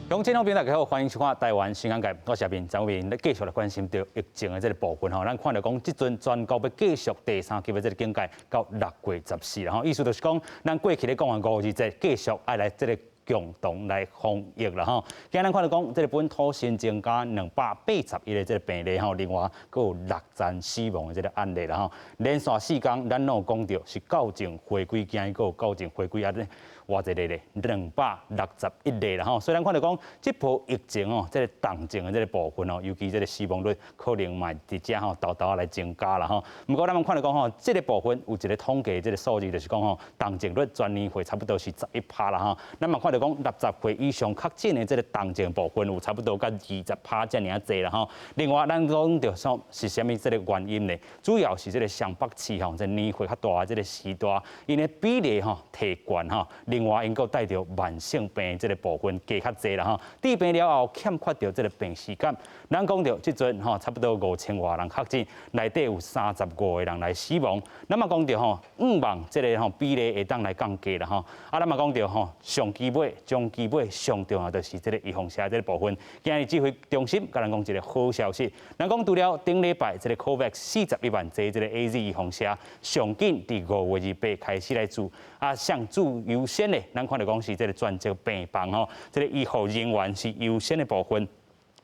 鄉親好朋友大家好，歡迎收看《台灣新眼界》，我是阿明張偉明，咧繼續來關心著疫情的這个部分吼。咱看著講，這陣全國欲繼續第三級的這个警戒到6月14啦吼。意思就是講，咱過去咧講的五二節繼續愛來這个共同來防疫啦吼。今咱看著講，這个本土新增加281个這个病例吼，另外閣有六例死亡的這个案例啦吼。連續4工，咱攏有講著是校正回歸，今日閣有校正回歸啊！偌濟例咧，261例啦吼。所以咱看著講，這波疫情哦，這个重症的這个部分哦，尤其這个死亡率可能嘛佇遮吼，沓沓來增加啦吼。毋過咱們看著講吼，這个部分有一个統計，這个數字就是講吼，重症率全年會差不多是11趴啦吼。咱嘛看著講，60歲以上確診的這个重症部分有差不多佮20趴遮爾濟啦吼。另外，咱講著說是啥物這个原因呢？主要是這个雙北市吼，這年歲較大的這个時代，𪜶的比例吼提懸吼。另外，𪜶閣帶著慢性病這个部分加較濟啦吼。治病了後欠缺著這个病恥感。咱講著這陣吼，差不多5000外人確診，內底有35個人來死亡。咱嘛講著吼，五萬這个吼比例會當來降低啦吼。啊，咱嘛講著吼，上基尾、中基尾上重要就是這个預防射這个部分。今日指揮中心共咱講一个好消息，咱講除了頂禮拜這个 COVAX 41萬劑這个 AZ 預防射，上緊佇5月28開始來注，啊，上注優先的，咱看著講是這个專責病房吼，這个醫護人員是優先的部分。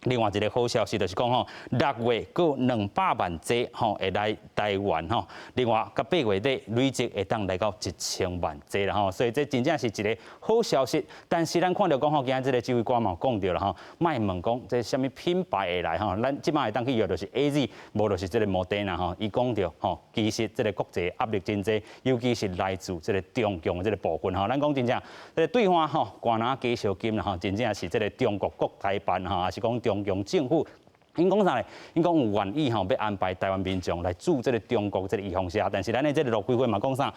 另外一个好消息就是講吼，6月閣200萬劑吼會來台灣吼，另外到8月底累計會當來到1000萬劑啦吼，所以這真正是一个好消息。但是咱看著講吼，今仔這个指揮官嘛講著啦吼，莫問講這啥物品牌會來吼，咱這擺會當去約就是 AZ，無就是這个莫德納吼。伊講著吼，其實這个國際壓力真濟，尤其是來自這个中共的這个部分吼。咱講真正，這个對岸吼，捾若加燒金啦吼，真正是這个中國國台辦吼，抑是講中共政府，𪜶講啥咧？𪜶講有願意吼，欲安排台灣民眾來注這个中國這个預防射，但是咱的這个陸委會嘛講啥？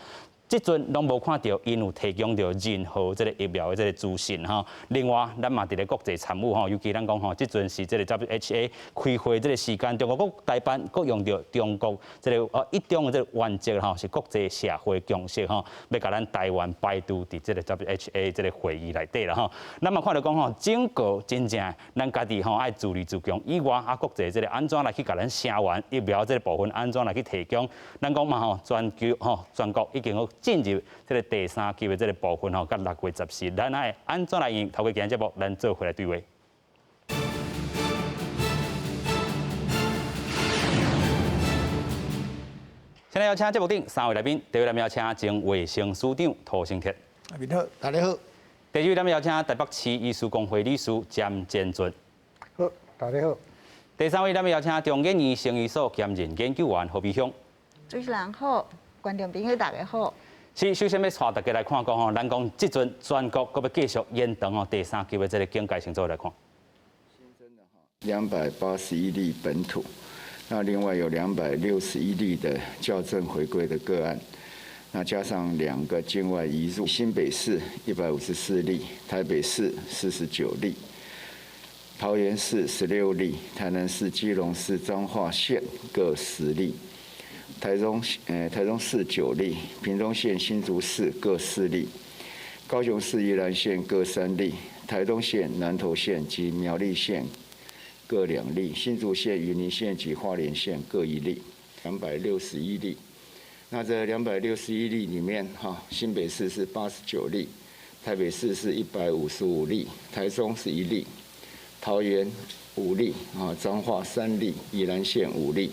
這陣攏無看著𪜶有提供著任何這个疫苗的這个資訊吼。另外，咱嘛佇咧國際參與吼，尤其咱講吼，這陣是這个 WHA 開會這个時間，中國國台辦閣用著中國這个一中的這个原則吼，是國際社會共識吼，欲共咱台灣排除佇這个 WHA 這个會議內底啦吼。咱嘛看著講吼，整個真正咱家己吼愛自立自強以外，啊國際這个按怎來去共咱聲援疫苗這个部分，按怎來去提供？咱講嘛吼，全球吼全國已經好進入這个第三級的這个部分吼，到6月14，咱愛按怎來應？透過今日節目，咱做伙來對話。現在邀請節目頂三位來賓，第一位咱們邀請前衛生署長涂醒哲。阿明好，大家好。第二位咱們邀請台北市醫師公會理事詹建俊。好，大家好。第三位咱們邀請中研院生醫所兼任研究員何美鄉。主持人好，觀眾朋友大家好。是，首先欲帶大家來看講吼，咱講這陣全國閣欲繼續延長吼第三級的這个警戒，先做來看。新增的哈，281例本土，那另外有261例的校正回歸的個案，那加上2個境外移入，新北市154例，台北市49例，桃園市16例，台南市、基隆市、彰化縣各10例。台中市9例，屏東縣、新竹市各4例，高雄市、宜蘭縣各3例，台東縣、南投縣及苗栗縣各2例，新竹縣、雲林縣及花蓮縣各1例，兩百六十一例。那這兩百六十一例裡面，哈，新北市是89例，台北市是155例，台中是1例，桃園5例，啊，彰化3例，宜蘭縣5例。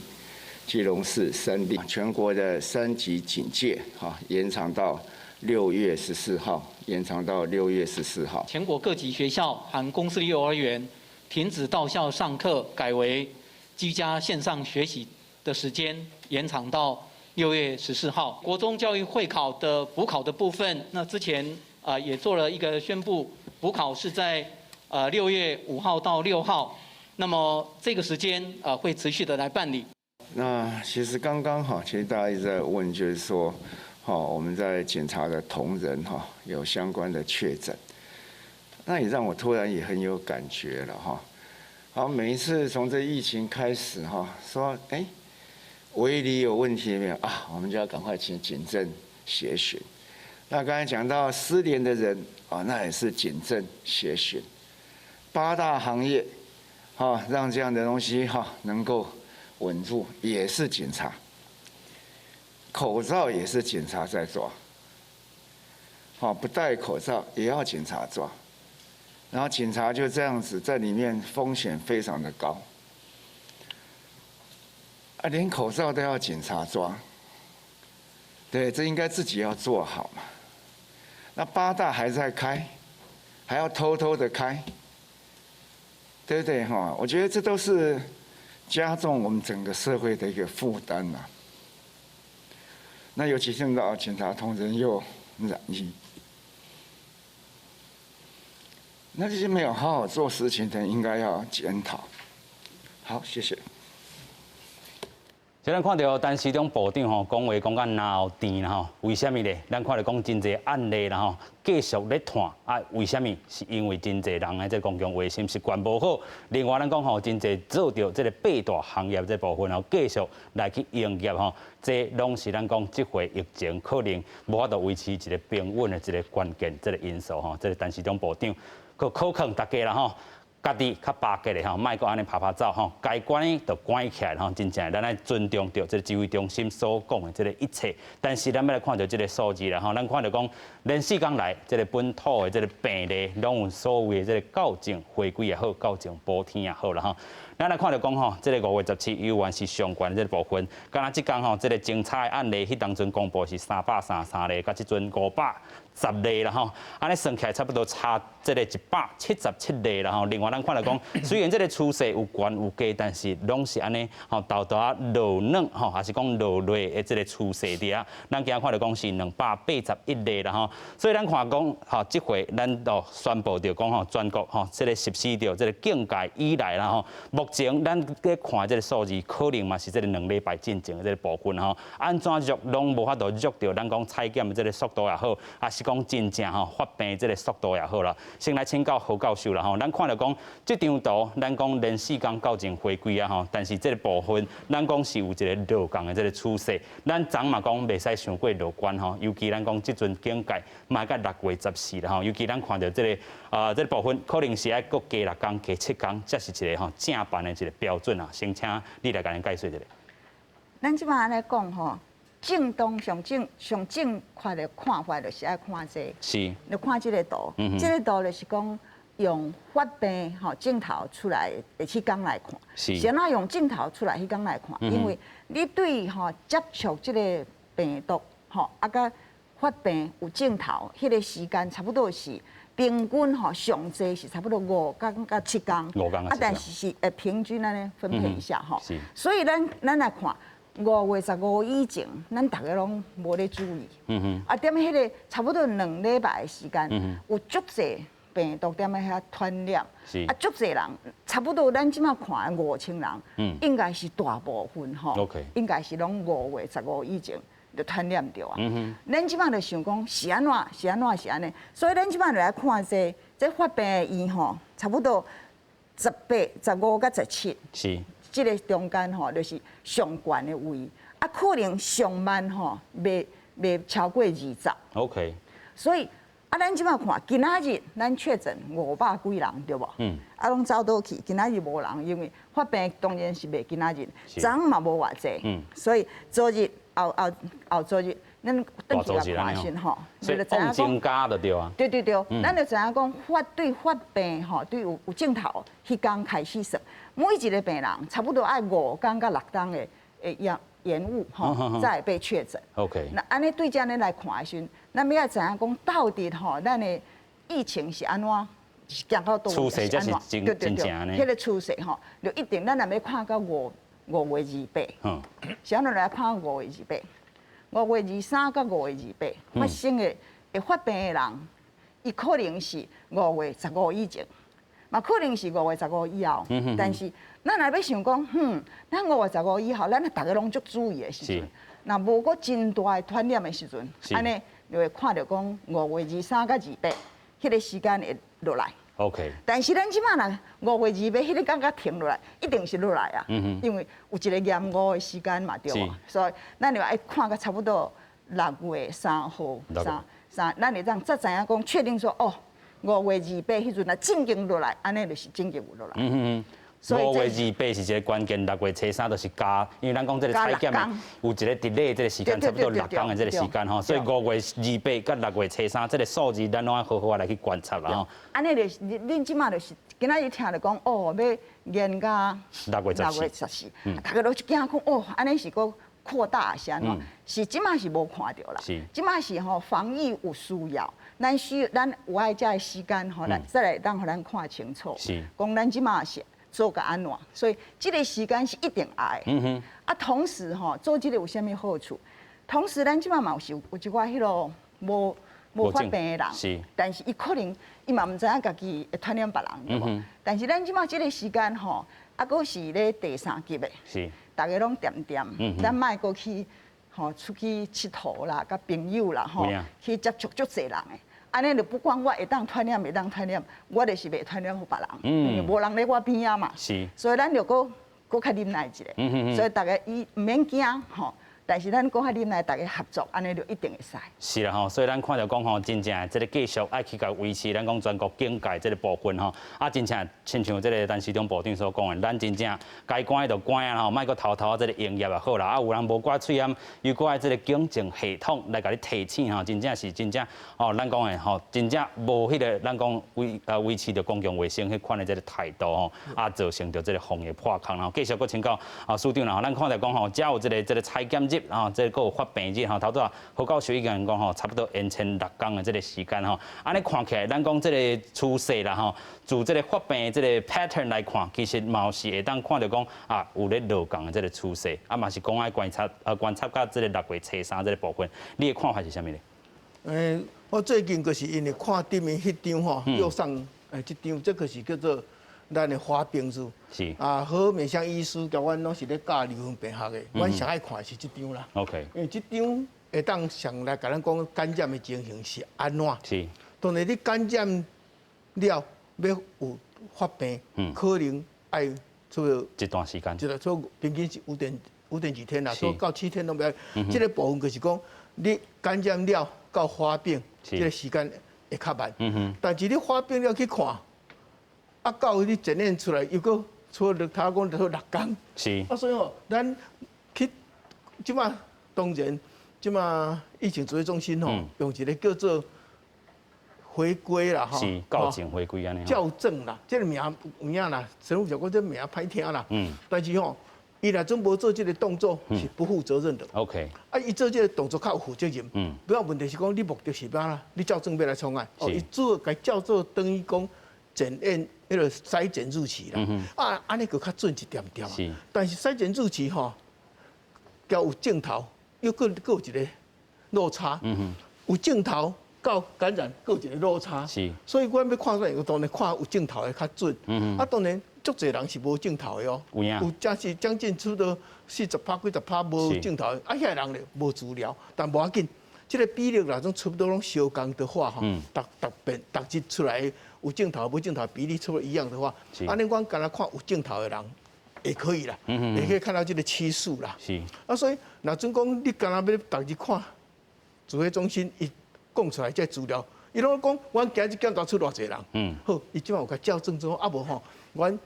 基隆市3例，全國的三級警戒哈延長到六月十四號，延長到六月十四號。全國各級學校含公私立幼兒園停止到校上課，改為居家線上學習的時間延長到六月十四號。國中教育會考的補考的部分，那之前啊也做了一個宣布，補考是在6月5號到6號，那麼這個時間啊會持續的來辦理。那其實剛剛哈，其實大家一直在問，就是說，哈，我們在檢查的同仁哈有相關的確診，那也讓我突然也很有感覺了哈。好，每一次從這疫情開始哈，說哎，圍籬有問題沒有啊？我們就要趕快請警政協巡。那剛才講到失聯的人啊，那也是警政協巡。八大行業，哈，讓這樣的東西哈能夠穩住，也是警察。口罩也是警察在抓，好，不戴口罩也要警察抓，然後警察就這樣子在裡面風險非常的高，啊，連口罩都要警察抓，對，這應該自己要做好嘛。那八大還在開，還要偷偷的開，對不對哈？我覺得這都是加重我們整個社會的一個負擔吶。那尤其現在警察同仁又染疫，那這些沒有好好做事情的，應該要檢討。好，謝謝。這咱看著陳時中部長吼，講話講甲嚨喉甜啦吼，為啥物咧？咱看著講真濟案例啦吼，繼續咧傳啊？為啥物？是因為真濟人的這個公共衛生習慣無好。另外，咱講吼，真濟做著這個八大行業這部分吼，繼續來去營業吼，這攏是咱講這回疫情可能無法度維持一個平穩的一個關鍵這個因素吼。這個陳時中部長閣考勸大家啦吼。家己較巴結的吼，莫閣按呢趴趴走吼，該關的就關起來吼，真正咱愛尊重著這個指揮中心所講的這個一切。但是咱欲來看著這個數字啦吼，咱看著講連四工來，這個本土的這個病例攏有所謂的這個校正回歸也好，校正補天也好啦吼。咱來看著講吼，這個5月17猶原是上懸這個部分，敢若這工吼，這個偵查的案例，彼當陣公布是333例，佮這陣510例啦吼，按呢算起來差不多差這個177例啦吼。另外咱看著講，雖然這個趨勢有懸有低，但是攏是按呢吼，沓沓仔落軟吼，還是講落落的這個趨勢佇遐。咱今仔看著講是281例啦吼，所以咱看講吼，這回咱就宣布著講吼，全國吼這個實施著這個警戒以來啦吼，目前咱咧看這個數字，可能嘛是這個兩禮拜進前的這個部分吼，按怎弱攏無法度弱著咱講採檢的這個速度也好，還是講真正吼發病這個速度也好啦。先來請教何教授啦吼，咱看著講這張圖，咱講連四工校正回歸啊吼，但是這個部分咱講是有一個落降的這個趨勢，咱昨嘛講袂使傷過樂觀吼，尤其咱講這陣警戒嘛到6月14啦吼，尤其咱看著這個啊這個部分可能是愛閣加六工、加七工，才是一個吼正範的一個標準啊。先請你來共咱解說一下。咱這擺按呢講吼，正當上正上正確的看法，就是愛看這個，你看這個圖，這個圖就是講用發病吼症頭出來的彼工來看，是按怎用症頭出來彼工來看？因為你對吼接觸這個病毒吼啊，佮發病有症頭，彼個時間差不多是平均吼上濟是差不多5工到7工，五工啊，但是是會平均按呢分配一下吼，所以咱咱來看。5月15以前，咱逐家攏無咧注意。啊，踮彼個差不多兩禮拜的時間，有足濟病毒踮咧遐傳染。啊，足濟人，差不多咱這馬看5000人，應該是大部分吼，應該是攏5月15以前就傳染著啊。咱這馬就想講是按怎，是按怎，是按呢？所以咱這馬就來看這這發病的院吼，差不多18、15佮17。這個中間吼，就是上懸的位，啊，可能上慢吼，袂袂超過20。 所以啊，咱這馬看，今仔日咱確診五百幾人，對無？啊，攏走倒去，今仔日無人，因為發病當然是袂今仔日，昨昏嘛無偌濟。所以昨日後後後昨日，咱轉去來看先吼，就知影增加就對啊。對對對，咱就知影講發對發病吼，對有有症頭，彼工開始算。每一個病人差不多愛5工到6工的延延誤吼，才會被確診。 那按呢對這按呢來看的時陣，咱欲愛知影講到底吼，咱的疫情是按怎行到佗位？趨勢才是真真正呢。彼個趨勢吼，就一定咱若欲看到5月28，是按怎來看五月二八？5月23到5月28發生的會發病的人，伊可能是5月15以前。嘛，可能是五月十五以後，但是咱若欲想講，哼，咱五月十五以後，咱逐家攏足注意的時陣，若無閣真大的傳染的時陣，按呢就會看著講5月23到28，彼個時間會落來。 但是咱這馬若五月二八彼個感覺停落來，一定是落來啊，因為有一個延誤的時間嘛，對無？所以咱就愛看到差不多6月3號，三三，咱會當才知影講確定說，哦， 5月28彼陣若正經落來，按呢就是正經有落來。五月二八是一个關鍵，6月初三就是加，因為咱講這个採檢有一個 delay 這个時間，差不多六工的這个時間吼，所以五月二八佮6月初三這个數字，咱攏愛好好仔來去觀察啦吼。按呢就是，恁這馬就是今仔日聽著講哦，欲延到六月十四，6月14，逐家攏驚講哦，按呢是閣擴大是按怎？是這馬是無看著啦，這馬是吼防疫有需要，咱需要咱有愛這个時間吼，咱再來當予咱看清楚，講咱這馬是做共按怎，所以這个時間是一定愛。啊，同時吼做這个有啥物好處？同時咱這馬嘛有有一寡彼个無發病的人，但是伊可能伊嘛毋知影家己會傳染別人，對無？但是咱這馬這个時間吼，啊，閣是咧第三級的，逐家攏恬恬，咱莫閣去吼出去𨑨迌啦，佮朋友啦吼去接觸足濟人的。按呢就不管我會當傳染袂當傳染，我就是袂傳染予別人，因為無人咧我邊仔嘛。所以咱就閣閣較忍耐一下。所以逐家伊毋免驚吼。但是咱閣較忍耐，逐家合作，按呢就一定會使。是啦吼，所以咱看著講吼，真正這个繼續愛去共維持咱講全國警戒這个部分吼，啊，真正親像這个陳時中部長所講的，咱真正該關的就關啊吼，莫閣偷偷這个營業就好啦。啊，有人無掛喙罨，又閣愛這个警政系統來共你提醒吼，真正是真正吼，咱講的吼，真正無彼个咱講維持著公共衛生彼款的這个態度吼，啊，造成著這个防疫破空吼。繼續閣請教啊，署長啦，咱看著講吼，遮有這个這个採檢日，吼，這個閣有發病日吼，頭拄仔何教授已經講吼，差不多延長六工的這个時間吼。按呢看起來，咱講這个趨勢啦吼，自這个發病的這个 pattern 來看，其實嘛是會當看著講啊，有咧落降的這个趨勢，啊嘛是講愛觀察啊，觀察到這个6月初三這个部分，你的看法是啥物呢？我最近就是因為看頂面彼張吼，右上這張，這個是叫做咱的發病日。啊，何美鄉醫師共阮攏是咧教流行病學的，阮上愛看的是這張啦。 因為這張會當上來共咱講感染的情形是按怎。當然你感染了欲有發病，可能愛做一段時間。這個做平均是五點幾天啦，說到7天攏袂。這個部分就是講，你感染了到發病，這個時間會較慢。但是你發病了去看，啊，到你檢驗出來又閣出了，頭講出六工。啊，所以吼，咱去這馬當然，這馬疫情指揮中心吼，用一個叫做回歸啦，吼，是校正回歸按呢。校正啦，這個名有影啦，陳副長講這名歹聽啦。但是吼，伊若準無做這個動作，是不負責任的。 啊，伊做這個動作較有負責任。不要問題是講你目的是欲按怎，你校正欲來創啥？哦，伊做共叫做等於講檢驗彼个篩檢日期啦。啊，按呢閣較準一點點。但是篩檢日期吼，交有症頭，又閣有一個落差。有症頭到感染，閣有一個落差。所以阮欲看出來，當然看有症頭的較準。啊，當然足濟人是無症頭的哦。有影。有真是將近差不多40趴幾十趴無症頭的，啊，遐人咧無資料，但無要緊。這個比例若種差不多攏相仝的話，吼，逐逐遍逐日出來有症頭無症頭比例差不多一樣的話，按呢阮干焦看有症頭的人也可以啦，也可以看到這個趨勢啦。啊，所以若準講你干焦欲逐日看指揮中心伊講出來這資料，伊攏講阮今日檢查出偌濟人，好，伊這馬有共校正做啊無吼，阮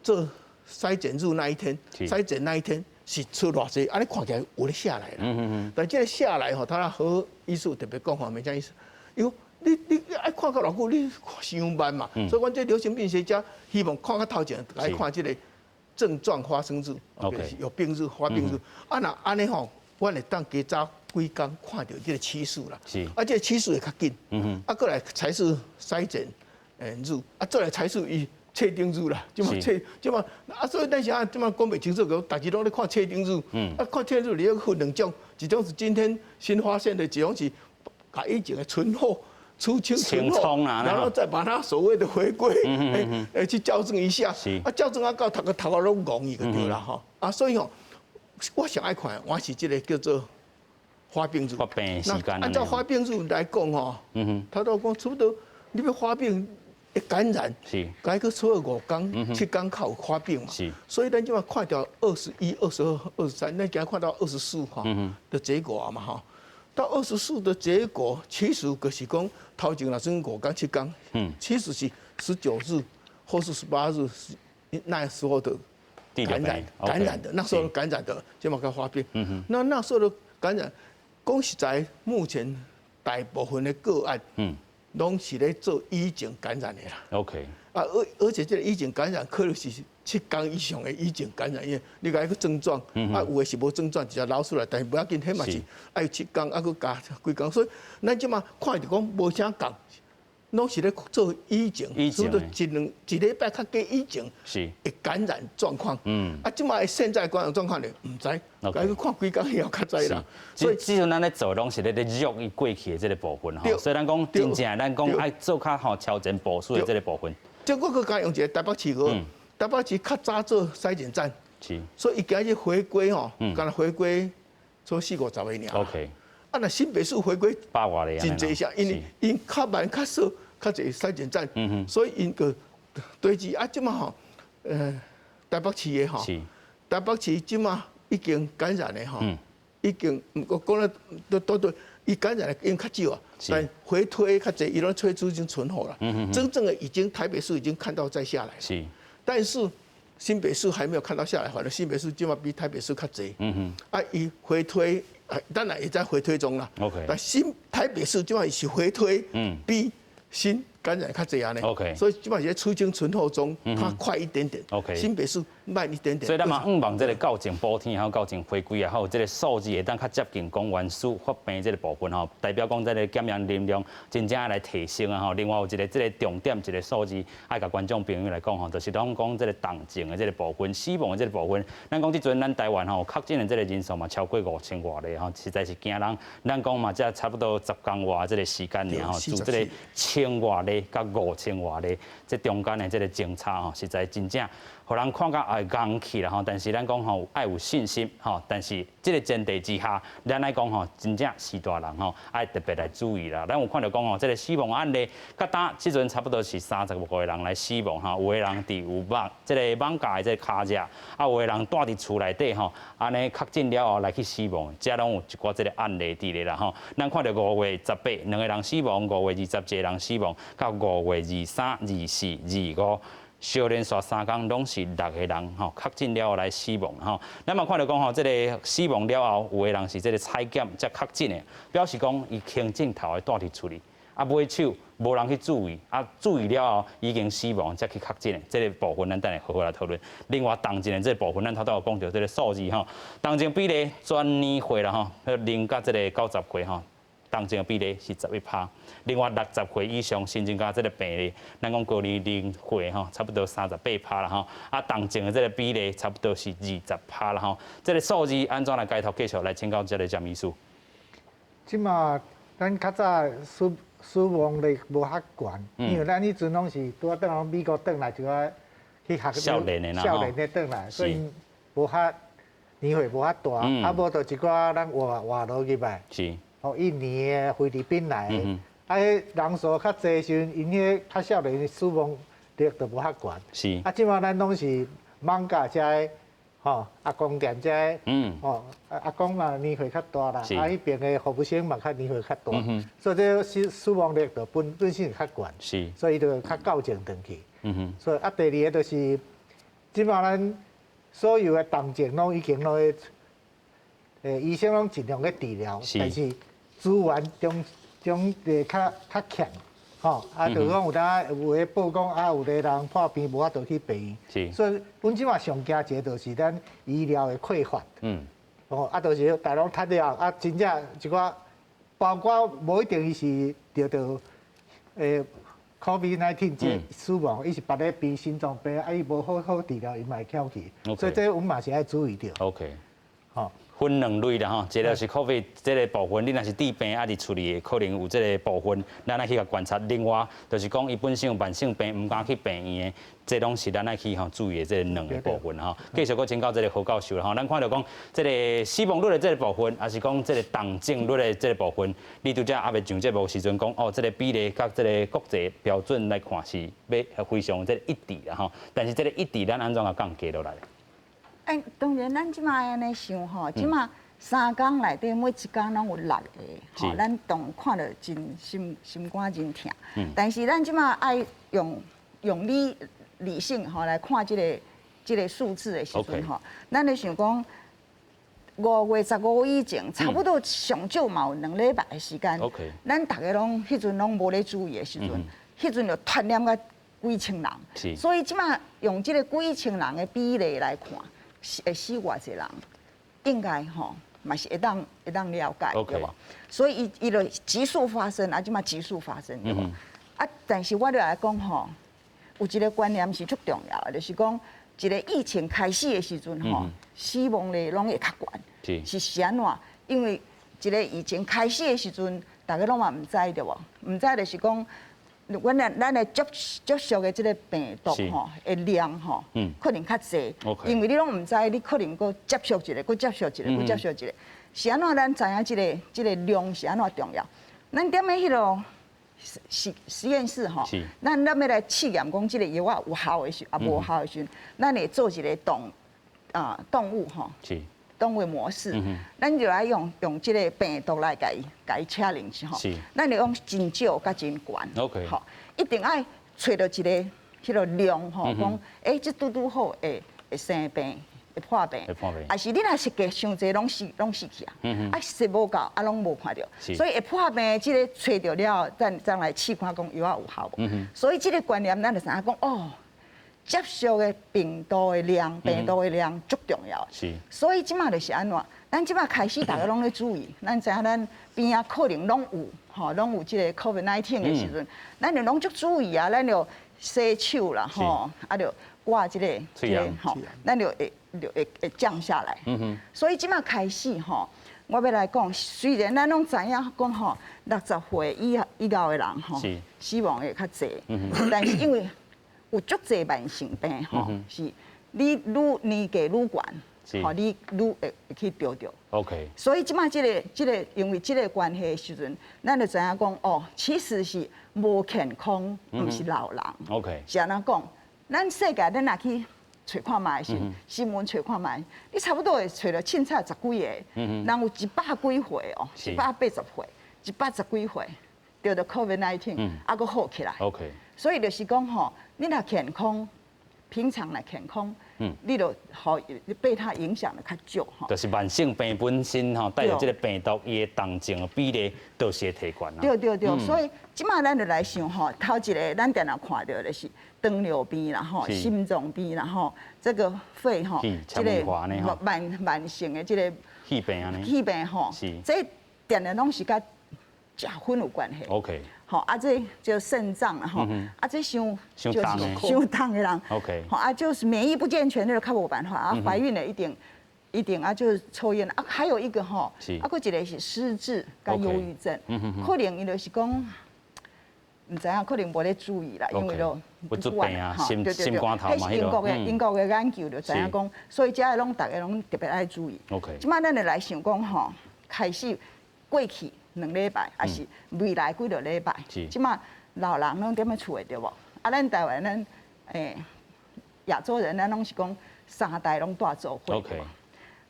做篩檢日那一天，篩檢那一天是出偌濟，按呢看起來有咧下來啦。但這個下來吼，他何醫師特別講吼，美江醫師，伊講你愛看較偌久，你看傷慢嘛。所以，阮這流行病學家希望看較頭前，愛看這個症狀發生日，有病日、發病日。啊，若按呢吼，阮會當加早幾工看著這個趨勢啦。啊，這個趨勢會較緊。啊，過來才是篩檢日，啊，再來才是伊確定日啦。這馬確這馬啊，所以咱是按這馬講袂清楚，講逐日攏咧看確定日。啊，看確定日你要分兩種，一種是今天新發現的，一種是共以前的存貨。出清存貨，然後再把它所謂的回歸，去校正一下。啊，校正啊到頭殼頭殼攏戇去就對啦吼。啊，所以吼，我上愛看，我是這個叫做發病日。發病時間。按照發病日來講吼，他都講差不多，你欲發病會感染，該閣出5工、7工較有發病嘛。所以咱這馬看著21、22、23，咱今看到24號的結果嘛吼。到二十四的結果，其實就是講頭前若算五工七工，其實是19日或是18日，那時候的感染感染的，那時候感染的這麼個發病。那那時候的感染，講實在，目前大部分的個案，攏是咧做以前感染的啦。 啊，而且這個以前感染可能是7工以上的以前感染，因為你共伊個症狀，啊有的是無症狀直接流出來，但是無要緊，彼嘛是愛七工，啊閣加幾工，所以咱這馬看著講無啥仝，攏是咧做以前，所以一兩一禮拜較過以前的感染狀況。啊，這馬現在感染狀況咧，毋知，該去看幾工以後較知啦。所以，只陣咱咧做攏是咧咧弱伊過去的這個部分吼，所以咱講真正咱講愛做較吼超前部署的這個部分。這我閣加用一個台北市個，台北市較早做篩檢站，所以伊今日回歸吼，敢若回歸做四五十個爾。 啊，若新北市回歸百外个，真濟下，因為𪜶較慢較少較濟篩檢站，所以𪜶個對治啊，這馬吼，台北市的吼，台北市這馬已經感染的吼，已經我講了都都對。伊感染的已經較少啊，但回推較濟，伊攏推出已經存活了。真正的已經台北市已經看到再下來。但是新北市還沒有看到下來，反正新北市這馬比台北市較濟。啊，伊回推，當然也在回推中啦。 但新台北市這馬是回推，比新感染較濟按呢。 所以這馬是出清存貨中，它快一點點。 新北市慢一點點。所以咱嘛向望這個到前補天，還有到前回歸啊，還有這個數字會當較接近講原始發病這個部分吼，代表講這個檢驗能量真正愛來提升啊吼。另外有一個這個重點一個數字，愛共觀眾朋友來講吼，就是講講這個重症的這個部分，死亡的這個部分。咱講這陣咱台灣吼確診的這個人數嘛超過5000外例吼，實在是驚人。咱講嘛，才差不多10工外這個時間爾吼，自這個千外例佮5000外例，這中間的這個相差吼，實在真正予人看甲會戇去啦吼。但是咱講吼，愛有信心吼。但是這個前提之下，咱愛講吼，真正序大人吼，愛特別來注意啦。咱有看著講吼，這個死亡案例，佮今這陣差不多是35個人來死亡吼，有的人佇有網這個艋舺的這個跤跡，啊有的人蹛佇厝內底吼，按呢確診了後來去死亡，這攏有一寡這個案例佇咧啦吼。咱看著5月18，兩個人死亡；5月20一個人死亡，到5月23、24、25。相連續3工攏是六個人吼確診了後來死亡吼。咱嘛看著講吼，這個死亡了後，有的人是這個採檢才確診的，表示講伊輕症頭的蹛佇厝裡，啊尾手無人去注意，啊注意了後已經死亡才去確診的，這個部分咱等下好好來討論。另外，重症的這個部分，咱頭拄有講著這個數字吼，重症比例全年歲啦吼，0到這個90歲吼。重症的比例是11%，另外60歲以上新增加這個病例，咱講高年齡歲吼，差不多38%啦吼，啊重症的這個比例差不多是20%啦吼，這個數字按怎來解讀？繼續來請教這個詹醫師。這馬咱較早死亡率無遐懸，因為咱彼陣攏是拄仔轉美國轉來就愛去學少年的啦，少年的轉來，所以無遐年歲無遐大，啊無就一寡咱外勞入來。哦，印尼的、菲律賓來的，啊，彼人數較濟時陣，𪜶彼個較少年的死亡率就無遐懸。啊，這馬咱攏是艋舺遮的，吼，阿公店遮的，吼，阿公嘛年歲較大啦，啊，彼邊的服務生嘛較年歲較大，所以這個死亡率就本身較懸。所以就較校正轉去。所以啊，第二個就是，這馬咱所有的重症攏已經攏咧，醫生攏盡量咧治療，但是資源中中會較欠，吼，啊，就講有當有的報講啊，有的人破病無法度去病院，所以阮這馬上驚一個就是咱醫療的匱乏，哦，啊，就是大攏窒了，啊，真正一寡包括無一定伊是著著COVID-19 這死亡，伊是別个病，心臟病，啊，伊無好好治療，伊嘛會翹去，所以這阮嘛是愛注意著。 吼。分兩類啦吼，一個是 COVID 這個部分，你若是治病啊佇厝裡可能有這個部分，咱愛去共觀察。另外，就是講伊本身有慢性病，毋敢去病院的，這攏是咱愛去吼注意的這兩個部分吼。繼續閣請教這個何教授啦吼，咱看著講這個死亡率的這個部分，抑是講這個重症率的這個部分，你拄才猶未上節目時陣講哦，這個比例佮這個國際標準來看是欲非常這個一致啦吼。但是這個一致，咱按怎共降低落來？哎，當然，咱這馬按呢想吼，這馬三工內底每一工攏有六个，吼，咱當看著真心心肝真疼。但是咱這馬愛用理性吼來看這個數字的時陣吼，咱咧想講5月15以前，差不多上少嘛有2禮拜的時間。咱逐家攏彼陣攏無咧注意的時陣，彼陣就傳染甲幾千人。所以這馬用這個幾千人的比例來看，會死偌濟人，應該吼嘛是會當了解，對無？所以伊就急速發生，啊，這馬急速發生，對無？啊，但是我就來講吼，有一個觀念是足重要的，就是講一個疫情開始的時陣吼，死亡率攏會較懸，是按怎？因為一個疫情開始的時陣，逐家攏嘛毋知對無？毋知就是講，阮的咱的接觸的這個病毒吼的量吼，可能較濟，因為你攏毋知，你可能閣接觸一個，閣接觸一個，閣接觸一個，是按怎？咱知影這個量是按怎重要？咱踮咧彼個實驗室吼，咱欲來試驗講這個藥仔有效的時，啊無效的時陣，咱會做一個動物吼，動物模式，咱就愛用這個病毒來共伊 challenge 吼，咱就講真少佮真懸，吼，一定愛揣著一個彼個量吼，講欸，這拄拄好會生病，會破病，抑是你若設計傷濟，攏死去啊！啊，設無夠，啊，攏無看著，所以會破病的這個揣著了，咱來試看講藥仔有效無？所以這個觀念，咱就知影講哦，接觸的病毒的量，病毒的量足重要。所以這馬就是按怎？咱這馬開始逐家攏咧注意，咱知影咱邊仔可能攏有，吼，攏有這個 COVID-19 的時陣，咱就攏足注意啊，咱就洗手啦，吼，啊，就掛這個這個吼，咱就會降下來。所以這馬開始吼，我欲來講，雖然咱攏知影講吼，60歲以後的人吼，死亡會較濟，但是因為有足濟慢性病吼，是你愈年紀愈懸，吼，你愈會去著著。 所以這馬這個因為這個關係的時陣，咱就知影講哦，其實是無健康，毋是老人。 是按怎講？咱世界咱若去揣看覓時，新聞揣看覓，你差不多會揣著凊彩十幾個，人有一百幾歲哦，180歲，110幾歲著著 COVID-19，啊，閣好起來。 所以就是講吼，你若健康，平常若健康，你就予被它影響的較少吼。就是慢性病本身吼，帶著這個病毒，伊的重症的比例就是會提懸啊。對對對，所以這馬咱就來想吼，頭一個咱定定看著就是糖尿病啦吼，心臟病啦吼，這個肺吼，這個慢性的這個氣病啊，氣病吼，這定定攏是佮食薰有關係。 吼啊，這就腎臟啦吼，啊，這傷就是傷重的人 吼啊，就是免疫不健全，那就較無辦法啊。懷孕的一定一定啊，就是抽菸啊。還有一個吼，啊，閣一個是失智佮憂鬱症，可能伊就是講毋知影，可能無咧注意啦，因為都不管啊，心肝頭嘛，彼是英國的研究就知影講，所以這个攏逐家攏特別愛注意。 這馬咱就來想講吼，開始過去2禮拜，抑是未來幾個禮拜，這馬老人攏踮咧厝的對無？啊，咱台灣咱亞洲人，咱攏是講三代攏蹛做伙。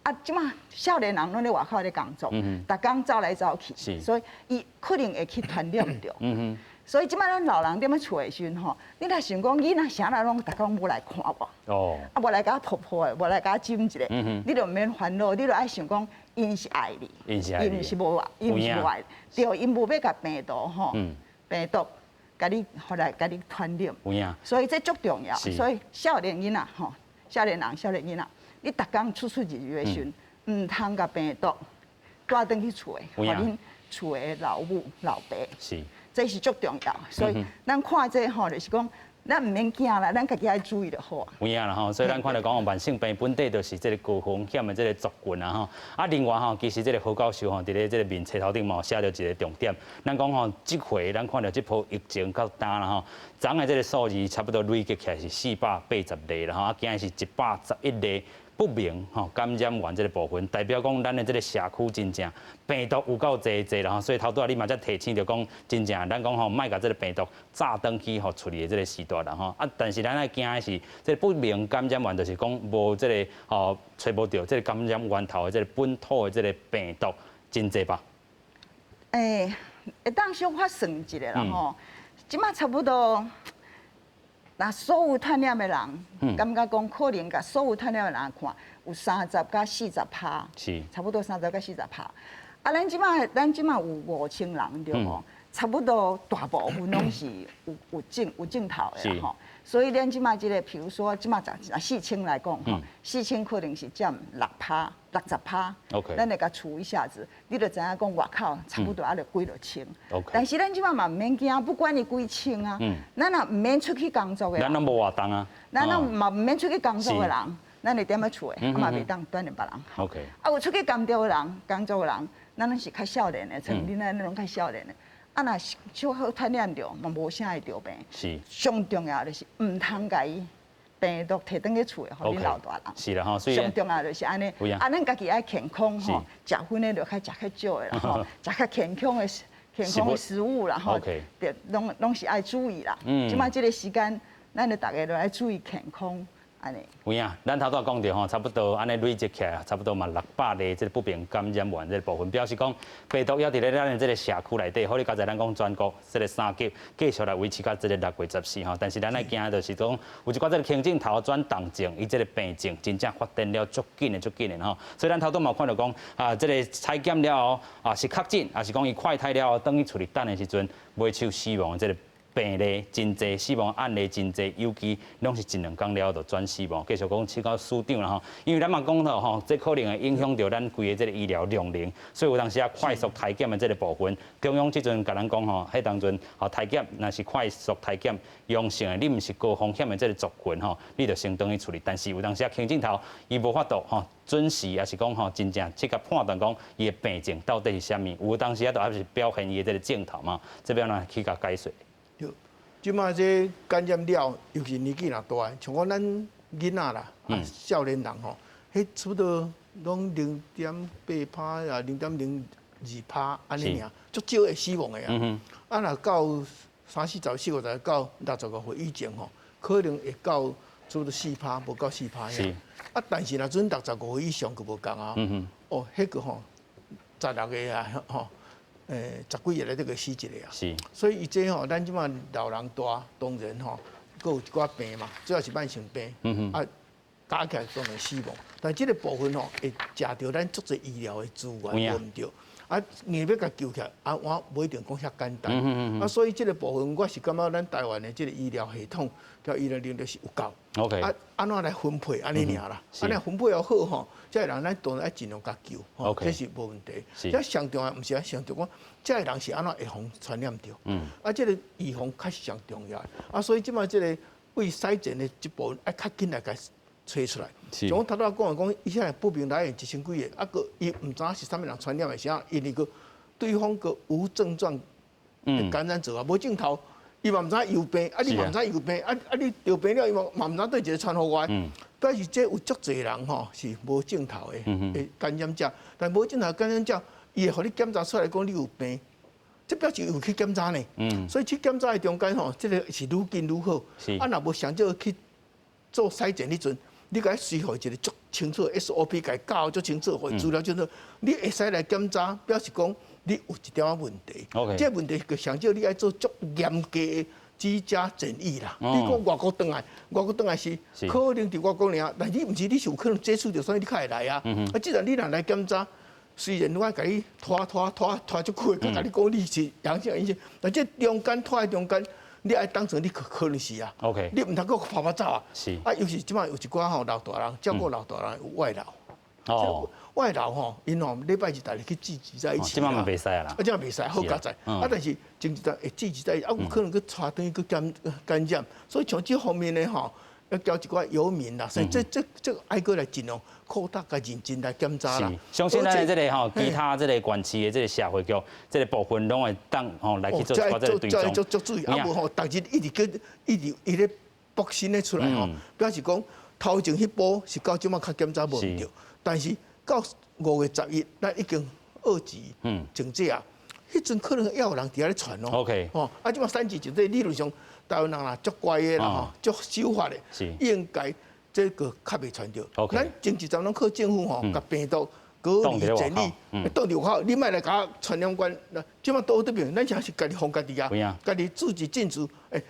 啊，這馬少年人攏咧外口咧工作，逐工走來走去，所以伊可能會去傳染著。所以這馬咱老人踮咧厝的時陣吼，你若想講囡仔啥人攏逐工無來看我，啊，無來共我抱抱的，無來共我親一下，你就毋免煩惱，你就愛想講，𪜶是愛你，𪜶毋是無愛，𪜶毋是無愛，對，𪜶無欲共病毒吼，病毒共你予來共你傳染，所以這足重要。所以少年囡仔吼，少年人、少年囡仔，你逐工出出入入的時陣，毋通共病毒帶轉去厝的，予恁厝的老母、老爸。這是足重要，所以咱看這吼，就是講，咱毋免驚啦，咱家己愛注意就好啊。有影啦吼，所以咱看著講慢性病本底就是這個高風險的這個族群啊吼。啊，另外吼，其實這個何教授吼，佇咧這個面冊頭頂嘛有寫著一個重點。咱講吼，這回咱看著這波疫情到今啦吼，昨的這個數字差不多累計起來是480例啦吼，啊，今日是111例。不明吼感染源這个部分，代表講咱的這个社區真正病毒有夠濟濟啦吼，所以頭拄仔你嘛才提醒著講，真正咱講吼，莫共這个病毒炸轉去予厝裡的這个時代啦吼。啊，但是咱愛驚的是，這个不明感染源就是講無這个吼揣無著這个感染源頭的這个本土的這个病毒真濟吧？欸，會當小可算一下啦吼，這馬差不多。那所有傳染的人，感覺講可能共所有傳染的人看，有30到40趴，差不多30到40趴。啊，咱這馬有5000人對無？差不多大部分攏是有症頭的吼。所以咱這馬這个，譬如說這馬4000來講吼，四千可能是佔6趴、60趴。咱來共除一下子，你就知影講外口差不多猶著幾落千。但是咱這馬嘛毋免驚，不管伊幾千啊，咱若毋免出去工作的，咱攏無活動啊。咱若嘛毋免出去工作的人，咱會踮咧厝的，啊嘛袂當鍛鍊別人。 啊，有出去工作的人，工作的人，咱攏是較少年的，像恁按呢攏較少年的。啊，若是小可傳染著，嘛無啥會著病。上重要就是毋通共伊病毒提轉去厝的，予恁老大人。是啦吼，所以上重要就是按呢。啊，咱家己愛健康吼，食薰的就較食較少的啦吼，食較健康的食物啦吼。對，攏是愛注意啦。這馬這个時間，咱就逐个都愛注意健康。按呢。有影，咱頭拄仔講著吼，差不多按呢累積起來，差不多嘛600例這个不明感染源這个部分，表示講病毒猶佇咧咱的這个社區內底。好，你剛才咱講全國這个三級繼續來維持到這个6月14吼，但是咱愛驚就是講有一寡這个輕症頭轉重症，伊這个病症真正發展了足緊的足緊的吼。所以咱頭拄嘛看著講啊，這个採檢了後啊是確診，抑是講伊快篩了後，轉去厝裡等的時陣，袂手死亡的這个病例真濟，死亡案例真濟，尤其攏是一兩工了後就轉死亡。繼續講請教署長啦吼，因為咱嘛講到吼，這可能會影響著咱規个這个醫療量能，所以有當時啊快速篩檢的這个部分，中央這陣共咱講吼，彼當陣吼篩檢若是快速篩檢陽性的，你毋是高風險的這个族群吼，你就先轉去厝裡。但是有當時啊輕症頭伊無法度吼準時，抑是講吼真正去共判斷講伊的病症到底是啥物，有當時啊都猶是表現伊的這个症頭嘛，這邊來去共解說。這馬這感染了，尤其年紀若大，像講咱囡仔啦，啊少年人吼，彼差不多攏0.8趴啊，0.02趴按呢爾，足少會死亡的啊。啊，若到三四十、四五十到65歲以前吼，可能會到差不多四趴，無到四趴爾。啊，但是若陣65歲以上就無仝啊。哦，彼個吼，16個啊，吼。十幾個咧，這個死一個啊。所以伊這吼，咱這馬老人大，當然吼，閣有一寡病嘛，主要是慢性病。啊，加起來當然死亡。但這个部分吼，會食著咱足濟醫療的資源，無毋對。啊，硬欲共救起來，啊，我無一定講遐簡單。啊，所以這个部分，我是感覺咱台灣的這个醫療系統佮醫療能力是有夠。 啊，按怎來分配按呢爾啦？按呢分配予好吼，這个人咱當然愛盡量共救，吼，這是無問題。這上重要毋是啊，上重要講，這个人是按怎會予傳染著？啊，這个預防較是上重要。啊，所以這馬這个為篩檢的這部分愛較緊來共揣出來。像我頭拄仔講的講，伊現在不明來源一千幾个，啊，閣伊毋知影是啥物人傳染的，啥，因為閣對方閣無症狀感染者啊，無症頭。伊嘛毋知有病，啊你嘛毋知有病，啊啊你著病了，伊嘛嘛毋知佗一个傳予我。表示這有足濟人吼是無症頭的感染者，但無症頭感染者，伊會予你檢查出來講你有病，這表示有去檢查呢。所以去檢查的中間吼，這个是愈緊愈好。啊，若無上少去做篩檢彼陣，你共伊隨予一个足清楚的 SOP，共伊教足清楚，予伊資料清楚，你會使來檢查，表示講你有一點仔問題。這個問題就上少你愛做足嚴格的居家檢疫啦。你講外國轉來，外國轉來是可能佇外國爾，但你毋是，你是有可能接觸著，所以你較會來啊。啊，既然你若來檢查，雖然我共你拖拖拖拖足久，閣共你講你是陽性陰性，但這中間拖的中間，你愛當成你可能是啊。 你毋通閣趴趴走啊。啊，尤其這擺有一寡吼老大人，照顧老大人有外勞。外勞吼，𪜶吼禮拜日逐日去聚集在一起。這擺嘛袂使啊啦。啊，這擺袂使，好佳哉。啊，但是前一陣會聚集在一起，啊，有可能閣帶轉去閣感染，所以像這方面的吼，要交一寡遊民啦，所以這愛閣來盡量擴大共認真來檢查啦。相信咱的這个吼，其他這个縣市的這个社會局這个部分攏會當吼來去做一寡這个追蹤。足足注意，啊無吼，逐日一直閣一直伊咧爆新的出來吼，表示講。頭前彼波是到這馬較檢查無著，但是到5月11，咱已經二級靜止啊，彼陣可能猶有人佇遐咧傳哦。 哦，啊，這馬三級警戒理論上台灣人啦足乖的啦吼，足守法的，應該這個較袂傳著。咱前一陣攏靠政府吼，共病毒隔離檢疫，擋佇外口，你莫來共我傳染關。這馬倒佗邊，咱現是家己封家己啊，家己自己禁止。欸，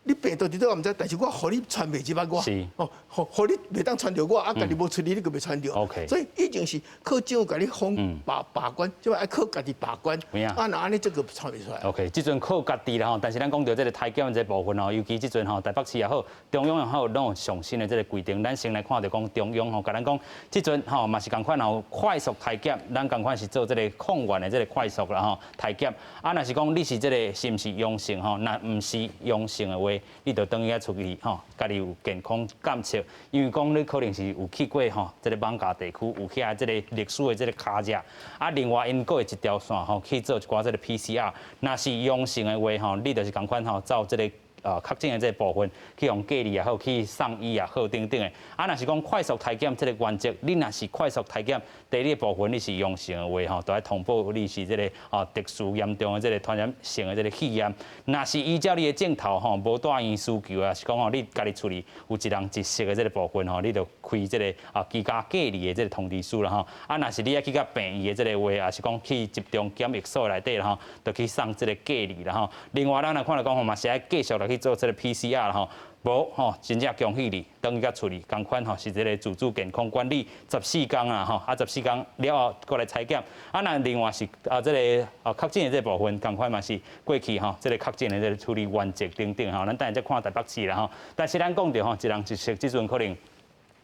你病毒佇佗我毋知，但是我予你傳袂入來我，哦，予你袂當傳著我，啊，家己無出去，你閣袂傳著。所以以前是靠政府共你封把把關，這擺愛靠家己把關。啊，若按呢，這個傳袂出來。 OK，這陣靠家己啦吼，但是咱講著這個篩檢這部分吼，尤其這陣吼，台北市也好，中央也好，攏有上新的這個規定。咱先來看著講中央吼，共咱講這陣吼嘛是仝款吼，快速篩檢，咱仝款是做這個抗原的這個快速啦吼篩檢。啊，若是講你是這個是毋是陽性吼，若毋是陽性的話，你就轉去出去吼，家己有健康監測，因為講你可能是有去過吼，這個艋舺地區有遐這個歷史的這個跤跡。啊，另外𪜶閣會一條線吼去做一寡這個 PCR，若是陽性的話吼，你就是仝款吼照這個確診的這個部分去予隔離也好，去送醫也好等等的。啊，若是講快速篩檢這個原則，你若是快速篩檢第二個部分你是陽性的話吼，就愛通報你是這個特殊嚴重的這個傳染性的這個肺炎。若是依照你的症頭吼，無住院需求啊，是講吼你家己厝裡有一人一室的這個部分吼，你就開這個居家隔離的這個通知書啦吼。啊，若是你愛去到病院的這個話，也是講去集中檢疫所內底啦吼，就去送這個隔離啦吼。另外，咱若看著講吼，嘛是愛繼續來去做這個 PCR 啦吼，無吼，真正恭喜你，轉去到厝裡，仝款吼是這個自主健康管理14天啊吼，啊十四天了後閣來採檢。啊，若另外是這個確診的這個部分，仝款嘛是過去吼，這個確診的這個處理原則等等吼，咱等下再看台北市啦吼。但是咱講著吼，一人一室這陣可能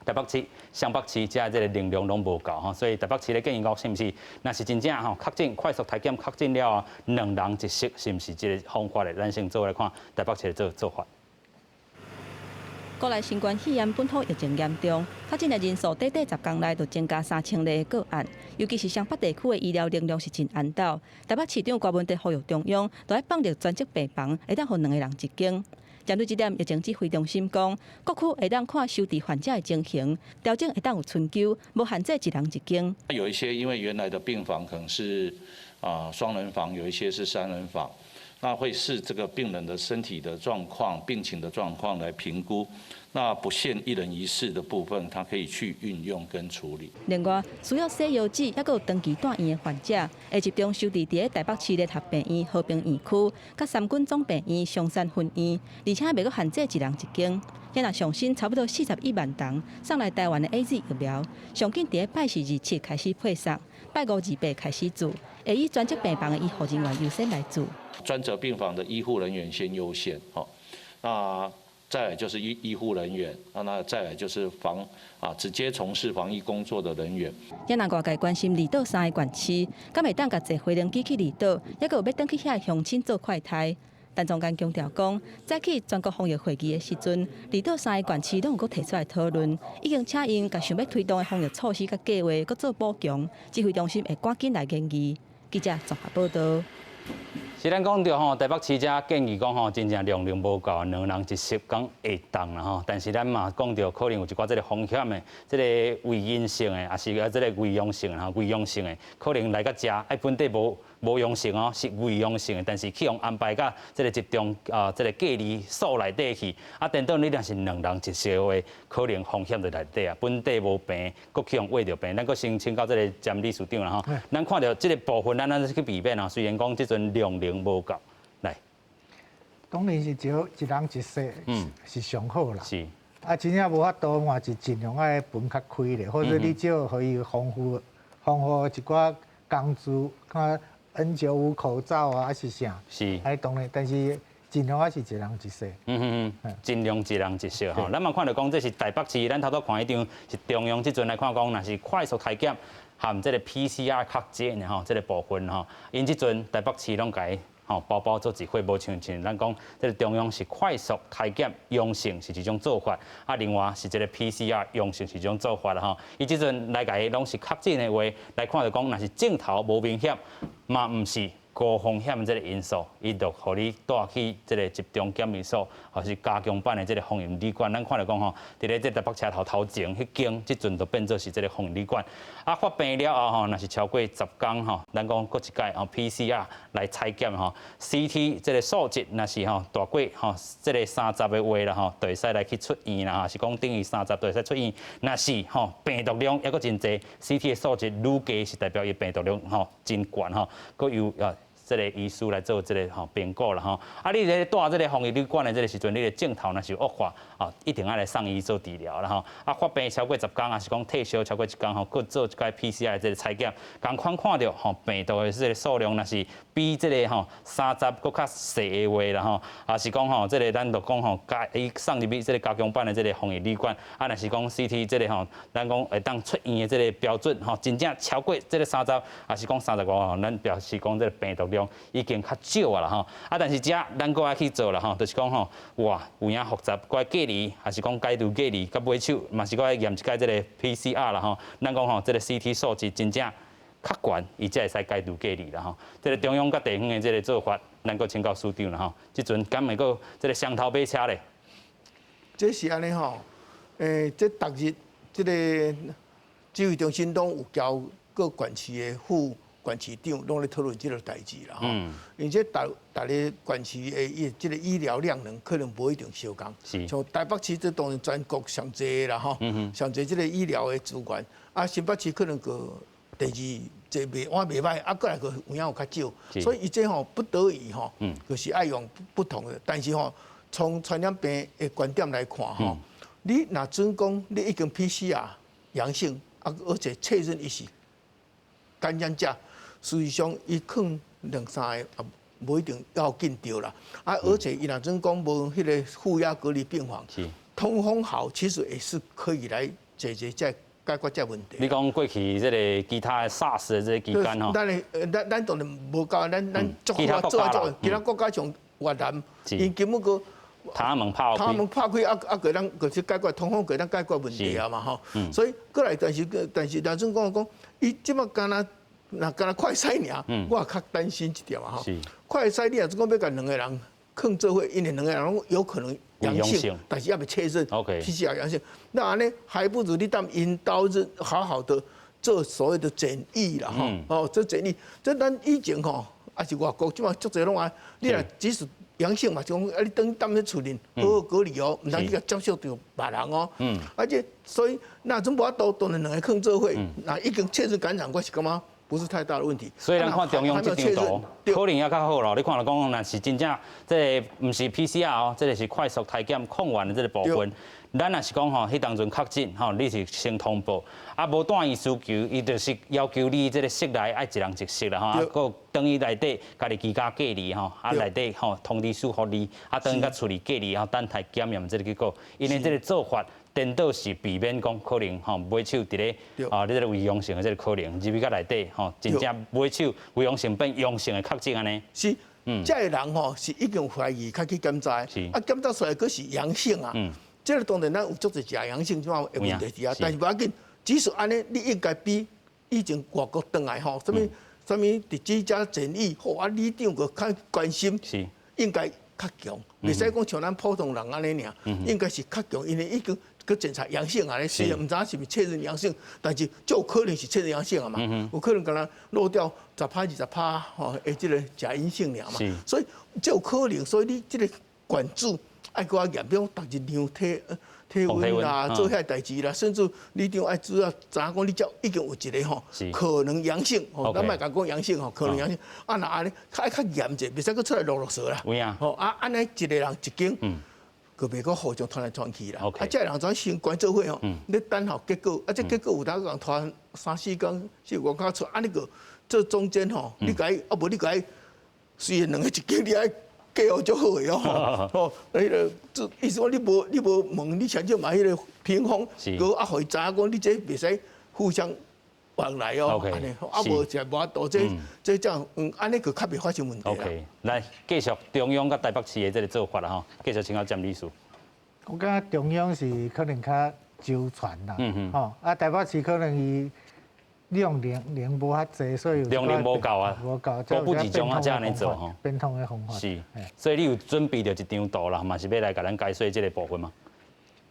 台北市、雙北市遮這個能量攏無夠吼，所以台北市咧建議講，是毋是？若是真正吼確診快速篩檢確診了後，兩人一室是毋是這個方法咧？咱先做來看台北市的做做法。國內新冠肺炎本土疫情嚴重，確診的人數短短10天內就增加3000例個案，尤其是雙北地區的醫療能量是真緣投。台北市長柯文哲呼籲中央，著愛放入專責病房，會當予兩個人一間。針對這點，疫情指揮中心講，各區會當看收治患者的情形，調整會當有春秋，無限制一人一間。有一些因為原來的病房可能是雙人房，有一些是三人房，那會視這個病人的身體的狀況、病情的狀況來評估。那不限一人一室的部分，他可以去運用跟處理。另外，需要洗腰子，抑閣有長期住院的患者，會集中收治佇咧台北市聯合病院和平院區、佮三軍總病院松山分院，而且袂閣限制一人一間。現在上新差不多41萬人送來台灣的 AZ 疫苗，上緊佇咧拜四27開始配送，拜五28開始注，會以專責病房的醫護人員優先來注。專責病房的醫護人員先優先，吼，那再來就是醫護人員，那再來就是直接從事防疫工作的人員。也若外界關心離島三個縣市，敢會當共坐飛行機去離島，抑閣有欲轉去遐的鄉親做快篩。陳宗彥強調講，早起全國防疫會議的時陣，離島三個縣市攏有閣提出來討論，已經請𪜶共想欲推動的防疫措施佮計劃閣做補強，指揮中心會趕緊來研議。記者綜合報道。是咱講著吼，台北市遮建議講吼，真正量量無夠，兩人一室講會當啦吼。但是咱嘛講著，可能有一寡這個風險的，這個偽陰性的，抑是這個偽陽性吼，偽陽性的，可能來到遮，哎本底無陽性哦，是偽陽性的，但是去予安排到這個集中這個隔離所內底去，啊，顛倒你若是兩人一室的話，可能風險就內底啊，本底無病，閣去予秽著病。咱閣先請教這個詹理事長啦吼，咱看著這個部分，咱去避免啊。雖然講這陣量能無夠，來，當然是招一人一室，是上好啦。啊，真正無法度嘛，是盡量愛分較開咧，或者你借予伊防護防護一寡工具，看 N95口罩啊，還是啥？啊，當然，但是盡量還是一人一室。盡量一人一室吼。咱嘛看著講，這是台北市，咱頭拄看彼張是中央這陣來看講，若是快速篩檢含這個 PCR 確診的吼，這個部分吼，𪜶這陣台北市攏共吼包包做一伙，無像咱講這個中央是快速篩檢陽性是一種做法，啊，另外是這個 PCR 陽性是一種做法啦吼。伊這陣來共攏是確診的話，來看著講，若是症頭無明顯，嘛毋是高風險這個因素，伊就予你帶去這個集中檢疫所，或是加強版的這個防疫旅館。咱看著講吼，佇咧這台北車頭頭前彼間，這陣就變做是這個防疫旅館。啊，發病了後吼，若是超過10工吼，咱講閣一擺吼 PCR 來採檢吼，CT 這個數值若是吼大過吼這個三十的話啦吼，就會使來去出院啦，是講等於三十就會使出院。若是吼病毒量猶閣真濟，CT 的數值愈低是代表伊病毒量吼真懸吼，閣由啊這個醫師來做這個吼評估啦吼。啊，你咧蹛這個防疫旅館的這個時陣，你的症頭若是惡化啊，一定愛來送醫做治療啦吼。啊，發病超過十工，抑是講退燒超過一工吼，閣做一擺 PCR 這個採檢，仝款看著吼病毒的這個數量，若是比這個吼三十閣較細的話啦吼，抑是講吼這個咱就講吼加伊送入去這個加強版的這個防疫旅館，啊，若是講 CT 這個吼，咱講會當出院的這個標準吼，真正超過這個三十，抑是講35吼，咱表示講這個病毒量已經較少啊啦吼。啊，但是這咱閣愛去做啦吼，就是講吼，哇，有影複雜，閣愛隔離，抑是講解除隔離，佮尾手嘛是閣愛驗一擺這個 PCR 啦吼。咱講吼，這個 CT 數值真正較懸，伊才會使解除隔離啦吼。這個中央佮地方的這個做法，咱閣請教署長啦吼。這陣敢會閣這個雙頭馬車咧？這是按呢吼，這逐日這個指揮中心攏有交各縣市的副縣市長攏咧討論這個代誌啦吼。因為這逐逐个縣市的伊這個醫療量能可能無一定相仝。像台北市這當然全國上濟啦吼，上濟這個醫療的資源。啊，新北市可能閣第二這袂換袂䆀，啊，閣來閣有影有較少。所以伊這吼不得已吼，就是愛用不同的。但是吼，從傳染病的觀點來看吼，你若準講你已經 PCR 陽性，啊，而且確認伊是感染者，事實上伊囥兩三个也無一定要緊著啦。啊，而且伊若準講無彼個負壓隔離病房，通風好，其實也是可以來解決這解決這問題。你講過去這個其他 SARS 的這個期間吼，咱當然無夠，咱足好做啊做，其他國家像越南，𪜶根本閣窗門拍窗門拍開啊啊，閣當閣去解決通風，閣當解決問題啊嘛吼。所以過來，但是梁總講講，伊這擺敢若若敢若快篩爾，我也較擔心一點啊吼。快篩你若講欲共兩个人囥做伙，因為兩个人攏有可能陽性，但是猶未確認 PCR 陽性，那按呢還不如你當𪜶兜日好好的做所謂的檢疫啦吼。哦，這檢疫，這咱以前吼，抑是外國這擺足濟攏按，你若即使陽性嘛，就講啊，你轉踮咧厝裡好好隔離哦，毋通去共接觸著別人哦。而且所以若陣無法度，當然兩个囥做伙，若已經確認感染，我是感覺不是太大的問題。所以咱看中央這張圖，可能猶較好咯。你看著講，若是真正這个毋是 PCR 哦，這个是快速篩檢抗原的這個部分。咱若是講吼，彼當陣確診吼，你是先通報，啊無住院需求，伊就是要求你這個室內愛一人一室啦吼，啊閣轉去內底家己居家隔離吼，啊內底吼通知書予你，啊轉去佮厝裡隔離，吼等待檢驗這個結果。𪜶的這個做法，顛倒是避免講可能吼尾手佇咧啊，你這個偽陽性的這個可能入去佮內底吼，真正尾手偽陽性變陽性的確診按呢。是，這个人吼是已經懷疑較去檢查，啊檢查出來閣是陽性啊。這個當然咱有足濟假陽性這種的問題佇遐，但是無要緊，即使按呢，你應該比以前外國轉來吼，啥物啥物佇居家檢疫，好啊，里長閣較關心，應該較強，袂使講像咱普通人按呢爾，應該是較強，因為已經閣檢查陽性啊，雖然毋知影是毋是確認陽性，但是就有可能是確認陽性啊嘛，有可能敢若漏掉10趴20趴吼，的這個假陰性爾嘛，所以這有可能，所以你這個管制愛閣較嚴，比如講逐日量體溫啦，做遐代誌啦，甚至里長愛主要知影講你這已經有一个吼可能陽性，吼，咱莫共講陽性吼，可能陽性，啊若按呢較愛較嚴者，袂使閣出來囉囉嗦啦。吼啊，按呢一个人一間，閣袂閣互相傳來傳去啦。啊，這个人怎先關做伙吼？你等候結果，啊，這結果有當共拖三四工、四五工出，按呢閣這中間吼，你共伊啊無你共伊，雖然兩个一間，你愛計予足好的哦，吼，彼个這意思講你無問，你先少嘛彼个屏風，閣啊，予伊知影講你這袂使互相往來哦，按呢，啊無就無法度，這這樣，按呢閣較袂發生問題。 OK，來繼續中央佮台北市的這個做法啦吼，繼續請教詹理事。我感覺中央是可能較周全啦，吼，啊台北市可能伊量能量無遐濟，所以量能無夠啊，無夠，孤不一種啊，才按呢做吼。變通的方法。是，所以你有準備著一張圖啦，嘛是欲來共咱解說這个部分嗎？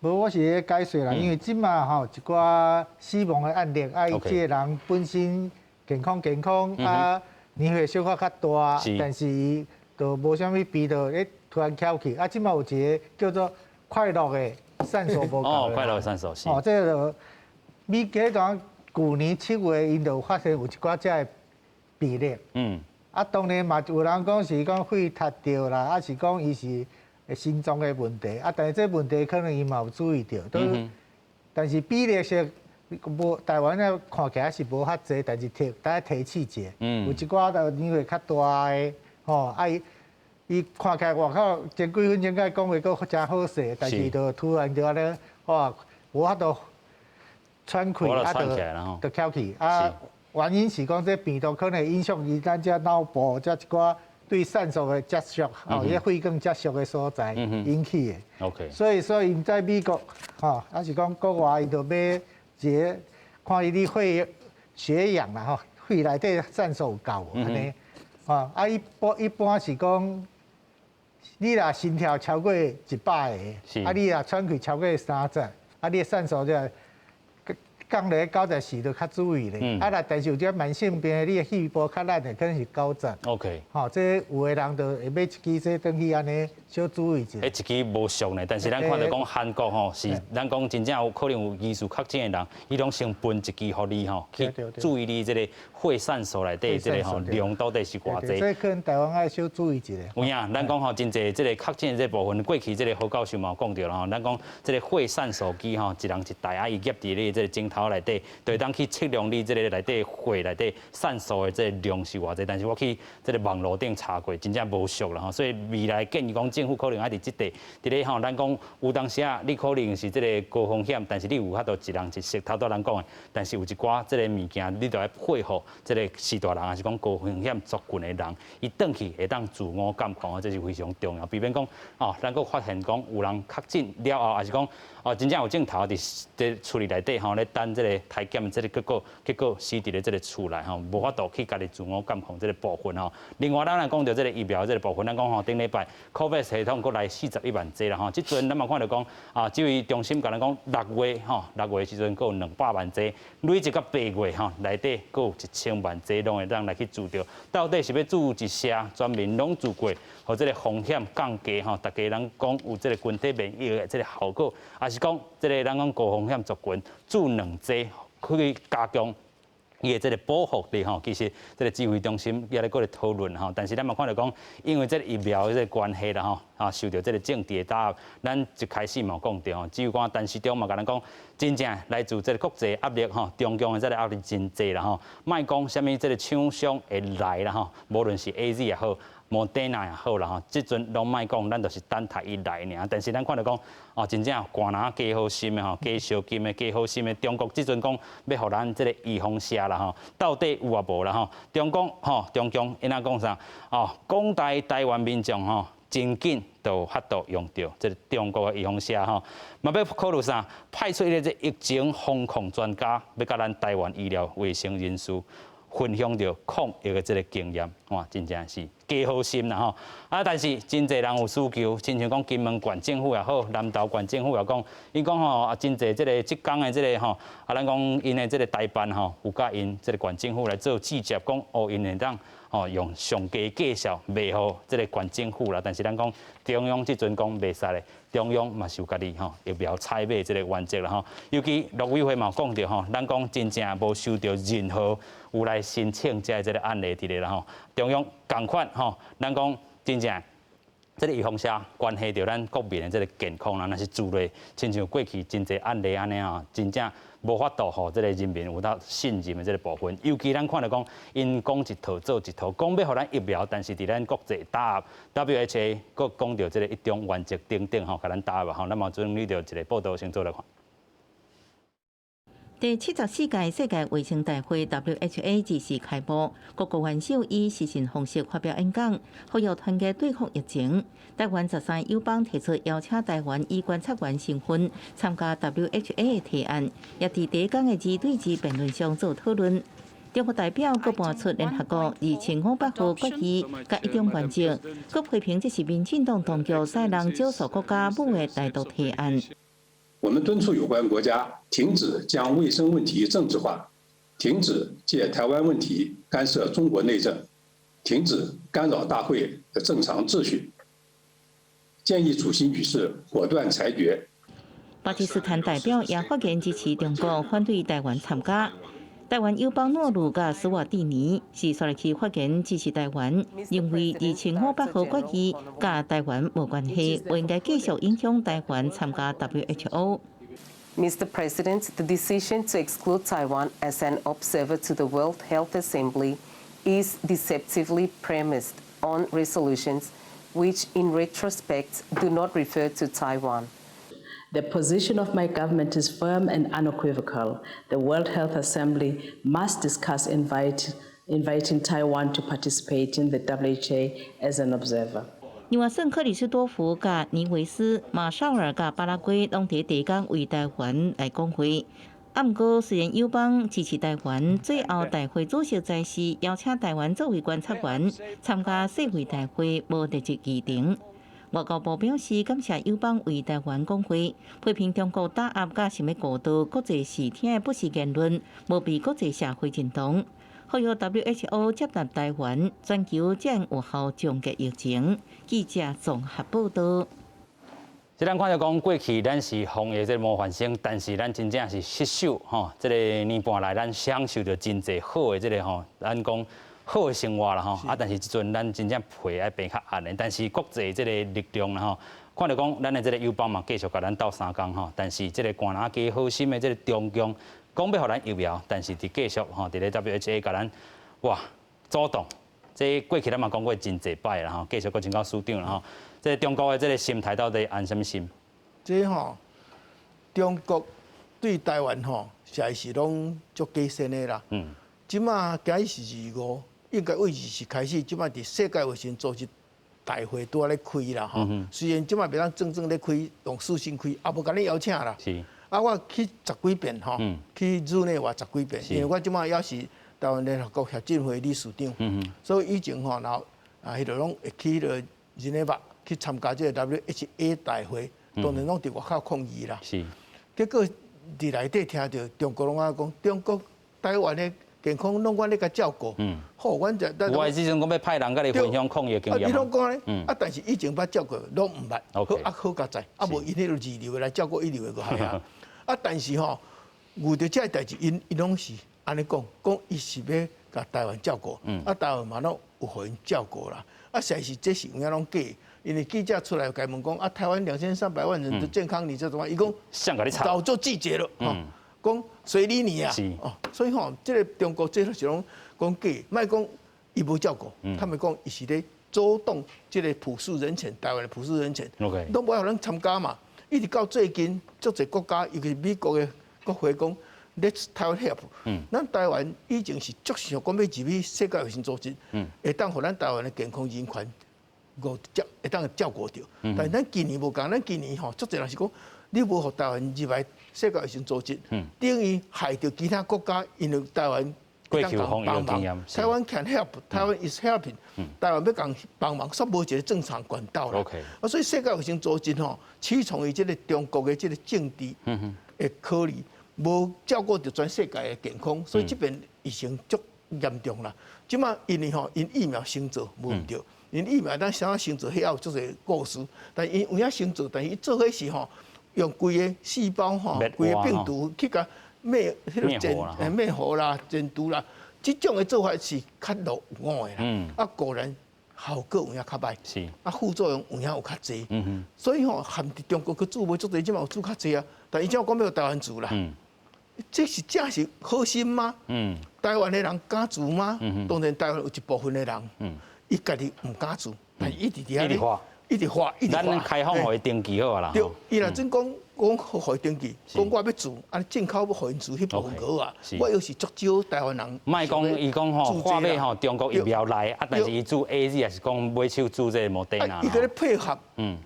無，我是咧解說啦，因為這馬吼一寡死亡的案例，啊，伊這个人本身健康健康啊，年歲小可較大，但是伊就無啥物病，就咧突然翹起，啊，這馬有一個叫做快樂的瘦素無夠。哦，快樂的瘦素是。哦，這个美國當舊年7月，𪜶就發現有一寡這个病例。啊，當然嘛有人講是講血窒著啦，啊是講伊是心臟的問題。啊，但是這問題可能伊嘛有注意著。但是比例是無台灣咧看起來是無遐濟，但是提大家提醒一下。有一寡就年歲較大的，吼，啊伊伊看起來外口前幾分鐘佮伊講話閣誠好勢，但是就突然就按呢，哇，無法度喘氣啊，就就翹去啊。原因是講這病毒可能影響伊咱這腦部，這一寡對瘦素的接觸，哦，伊血管接觸的所在引起的。 所以𪜶在美國，吼，抑是講國外，伊就買一个看伊的血血氧啦，吼，血內底瘦素有夠無按呢？吼，啊，一般一般是講，你若心跳超過100个，啊，你若喘氣超過30，啊，你的瘦素就降落94就較注意咧。啊，若但是有這慢性病，你的肺部較爛的，可能是90。 吼，這有的人就會買一支這轉去按呢，小注意一下。彼一支無俗呢，但是咱看著講韓國吼是，咱講真正有可能有疑似確診的人，伊攏先分一支予你吼，去注意你這个血瘦素內底這个吼量到底是偌濟。所以可能台灣愛小注意一下。有影，咱講吼真濟這个確診的這部分，過去這个何教授嘛有講著啦吼，咱講這个血瘦素機吼，一人一台啊，伊夾佇你這个枕頭內底，就會當去測量你這个內底血內底瘦素的這个量是偌濟。但是我去這个網路頂查過，真正無俗啦吼。所以未來建議講政府可能愛佇這塊，佇咧吼，咱講有當時啊，你可能是這个高風險，但是你有法度一人一室，頭拄咱講的，但是有一寡這个物件，你著愛配合這个序大人，抑是講高風險族群的人，伊轉去會當自我監控，這是非常重要。避免講哦，咱閣發現講有人確診了後，抑是講哦，真正有症頭佇佇厝裡內底吼，咧等這个篩檢這个結果，結果死佇咧這个厝內吼，無法度去家己自我監控這个部分吼。另外，咱來講著這个疫苗這个部分，咱講吼，頂禮拜 COVAX 系統閣來41萬劑啦吼。這陣咱嘛看著講啊，指揮中心共咱講6月吼，6月時陣閣有200萬劑，累計到8月吼，內底閣有1000萬劑，攏會當來去注著。到底是欲注一射，全民攏注過，予這个風險降低吼，大家人講有這个群體免疫的這个效果，抑是講這个咱講高風險族群注兩劑去加強伊的這个保護力吼，其實這个指揮中心也咧閣咧討論吼，但是咱嘛看著講，因為這个疫苗的這个關係啦吼，啊受著這个政治的打壓，咱一開始嘛有講著吼，指揮官陳時中嘛共咱講，真正來自這个國際壓力吼，中共的這个壓力真濟啦吼，莫講啥物這个廠商會來啦吼，無論是 AZ 也好，莫德納也好啦吼，這陣攏莫講，咱就是等待伊來爾。但是咱看著講，哦，真正寒若加好心的吼，加相金的加好心的，中國這陣講欲予咱這个預防射啦吼，到底有抑無啦吼？中共吼，中共𪜶仔講啥？哦，廣大台灣民眾吼，真緊就有法度用著這个中國的預防射吼，嘛欲考慮啥？派出一个這疫情防控專家，欲共咱台灣醫療衛生人士分享著抗疫的這个經驗，哇，真正是加好心啦吼！啊，但是真濟人有需求，親像講金門縣政府也好，南投縣政府也講，伊講吼啊，真濟這个職工的這个吼，啊，咱講𪜶的這个代辦吼，有佮𪜶這个縣政府來做記者講，哦，𪜶會當吼用上低價數賣予這个縣政府啦。但是咱講中央這陣講袂使咧，中央嘛是有家己吼疫苗採買這个原則啦吼。尤其陸委會嘛有講著吼，咱講真正無收著任何有來申請這個案例佇咧啦吼。中央仝款吼，咱講真正這个預防射關係著咱國民的這个健康啦，若是注落，親像過去真濟案例按呢吼，真正無法度予這个人民有到信任的這个部分。尤其咱看著講，𪜶講一套做一套，講欲予咱疫苗，但是佇咱國際打壓 WHO 閣講著這个一中原則等等吼，共咱打壓吼，咱嘛準備著一个報道先做來看。第74屆世界衛生大會 WHA 正式開幕，各國元首以視訊方式發表演講，呼籲團結對抗疫情。台灣13友邦提出邀請台灣以觀察員身份參加 WHA 的提案，也佇第一工的二對二辯論上做討論。中國代表閣搬出聯合國2500號決議佮一中原則，閣批評這是民進黨當局使弄少數國家舞的台獨提案。我們敦促有關國家停止將衛生問題政治化，停止借台灣問題干涉中國內政，停止干擾大會的正常秩序。建議主席女士果斷裁決。巴基斯坦代表也發言支持中國，反對台灣參加。台灣友邦諾魯佮史瓦蒂尼是煞來去發言支持台灣，認為2500號決議佮台灣無關係，不應該繼續影響台灣參加 WHO。 Mr. President, the decision to exclude Taiwan as an observer to the World Health Assembly is deceptively premised on resolutions which, in retrospect, do not refer to Taiwan. The position of my government is firm and unequivocal. The World Health Assembly must discuss inviting Taiwan to participate in the WHA as an observer. 另外，聖克里斯多福佮尼維斯、馬紹爾佮巴拉圭攏佇第一工為台灣來講話。啊，毋過雖然友邦支持台灣，最後大會主席在是邀請台灣作為觀察員參加世衛大會，無列入議程。外交部表示感謝友邦為台灣講話，批評中國打壓佮想欲誤導國際視聽的不實言論，無被國際社會認同。呼籲 WHO 接納台灣，全球才能有效終結疫情。記者綜合報道。這咱看著講過去咱是防疫這個模範生，但是咱真正是失守吼。這個年半來，咱享受著真濟好的這個吼，咱講好的生活啦吼。啊，但是這陣咱真正皮愛變較硬的，但是國際這個力量啦吼，看著講咱的這個友邦嘛繼續共咱鬥相共吼，但是這個寒膩雞好心的這個中共講欲予咱疫苗，但是佇繼續吼，佇咧 WHA 共咱哇阻擋。這過去咱嘛講過真濟擺啦吼，繼續閣請教署長啦吼。這個中國的這個心態到底安啥物心？這吼，中國對台灣吼，實在是攏足假善的啦。這馬今日是25，應該位24開始，這馬佇世界衛生組織大會拄仔咧開啦吼。雖然這馬袂當正正咧開，用視訊開，也無共你邀請啦。啊，我去十幾遍吼，去日內瓦十幾遍，因為我這馬猶是台灣聯合國協進會理事長，所以以前吼，然後啊，彼個攏會去彼個日內瓦去參加這個 WHA 大會，當然攏佇外口抗議啦。結果佇內底聽著中國攏愛講，中國台灣的健康攏阮咧共照顧。好，阮就有啊，之陣講欲派人共你分享抗疫經驗。啊，你攏講咧，啊，但是以前捌照顧攏毋捌，好啊好佳哉，啊無𪜶彼個二流的來照顧一流的閣較啊。啊，但是吼，遇著這个代誌，𪜶𪜶攏是按呢講，講伊是欲共台灣照顧，啊，台灣嘛攏有予𪜶照顧啦。啊，實在是這是有影攏假，因為記者出來共問講，啊，台灣2300萬人的健康，你這怎麼？伊講早就拒絕了，吼，講隨理你啊，哦，所以吼，這個中國這個是攏講假，莫講伊無照顧，他們講伊是咧阻擋這個普世人權，台灣的普世人權，攏無予咱參加嘛。一直到最近，足濟國家，尤其是美國的國會講，Let's Taiwan help。咱台灣以前是足想講欲入去世界衛生組織，會當予咱台灣的健康人權五照會當照顧著。但是咱今年無仝，咱今年吼足濟人是講，你無予台灣入來世界衛生組織，等於害著其他國家，因為台灣過去有防疫經驗， Taiwan can help， Taiwan is helping，台灣欲共幫忙，煞無一個正常管道啦。啊，所以世界衛生組織吼，屈從於這個中國的這個政治的考慮，無照顧著全世界的健康，所以這邊疫情足嚴重啦。這馬因為吼，𪜶疫苗先做無毋對，𪜶疫苗咱啥先做，彼猶有足濟故事，但𪜶有影先做，但是伊做彼時吼，用規个細胞吼，規个病毒去共滅彼個滅滅活啦、減毒啦，這種的做法是較落伍的啦。啊，果然效果有影較䆀，啊，副作用有影有較濟。所以吼，含佇中國去注無足濟，這馬有注較濟啊。但伊這講欲予台灣注啦，這是正是好心嗎？台灣的人敢注嗎？當然，台灣有一部分的人，伊家己毋敢注，但伊一直佇遐咧，一直發，一直發。咱開放予伊登記好啦。對，伊若真講。講予伊登記，講我欲注，按呢進口欲予𪜶注彼部分好啊。我猶是足少台灣人。莫講伊講吼，話欲吼中國疫苗來，啊，但是伊注 AZ 也是講買手注這個莫德納。伊閣咧配合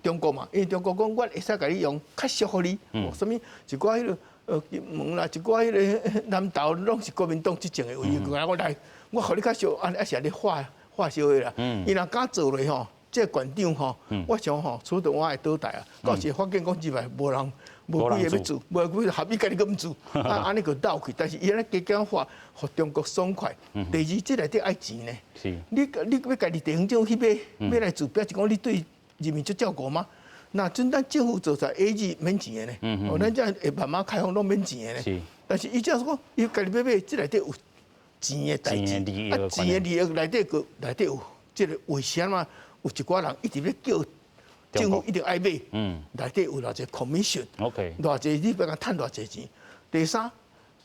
中國嘛，因為中國講我會使共你用較俗予你，啥物一寡彼个金門啦，一寡彼个南投攏是國民黨執政的位，伊講我來，我予你較俗，按呢抑是按呢化化小的啦。伊若敢做落吼，這個縣長吼，我想吼，除了我會倒台啊，到時發現講入來無人，無幾个欲注，無幾个合伊家己閣毋注，啊按呢就鬥去。但是伊按呢加減化，予中國爽快。第二，這內底愛錢呢。你你欲家己地方政府去買，買來注，表示講你對人民足照顧嗎？若陣咱政府做出來 AZ 免錢的呢，哦，咱這會慢慢開放攏免錢的呢。但是伊這樣講，伊家己欲買，這內底有錢的代誌，啊，錢的利益內底閣內底有這個為啥物？有一寡人一直欲叫政府一定愛買，內底有偌濟 commission，偌濟你欲共趁偌濟錢。第三，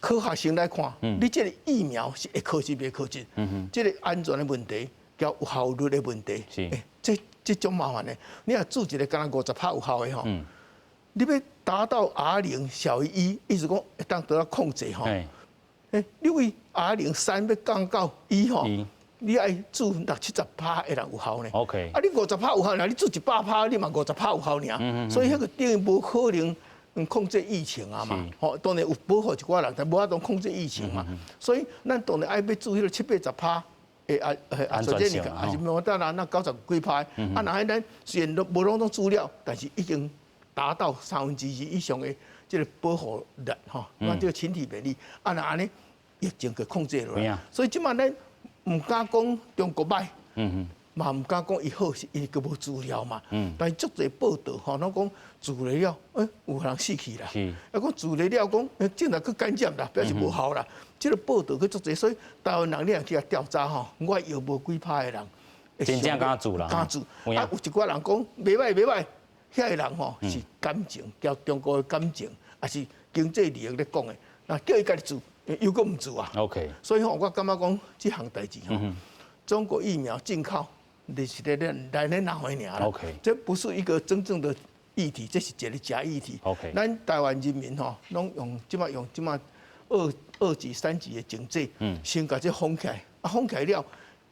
科學性來看，你這個疫苗是會可信袂可信？這個安全的問題，佮有效率的問題，欸，這這種麻煩的。你若注一個敢若50%有效的吼，你欲達到 R 零小於一，意思講會當得到控制吼。欸，你為 R 零三欲降到一吼。你愛注六七十趴的人有效呢？啊，你50%有效，爾，你注100%，你嘛50%有效爾。所以彼個等於無可能控制疫情啊嘛。吼，當然有保護一寡人，但無法度控制疫情嘛。所以咱當然愛欲注彼個七八十趴的啊啊，所以還是無得啦，那九十幾趴。啊，若彼咱雖然都無攏總注了，但是已經達到三分之二以上的這個保護力吼，咱這個群體免疫。啊，若按呢疫情就控制落來。所以這擺咱毋敢講中國歹，嘛毋敢講伊好，是因為閣無資料嘛。但是足濟報道吼，攏講注了，欸，有人死去啦。啊，講注了講，進來閣感染啦，表示無效啦。這個報道閣足濟，所以台灣人你若去共調查吼，我猶無幾趴的人真正敢注啦。敢注。啊，有一寡人講袂䆀袂䆀，遐个人吼是感情，交中國的感情，抑是經濟利益咧講的，若叫伊家己注。又閣毋注啊？OK，所以吼，我感覺講這項代誌吼，中國疫苗進口，就是咧來咧鬧的爾啦。 OK，這不是一個真正的議題，這是一個假議題。 OK，咱台灣人民吼，攏用這擺用這擺二級、三級的經濟，先共這封起來，啊封起來了，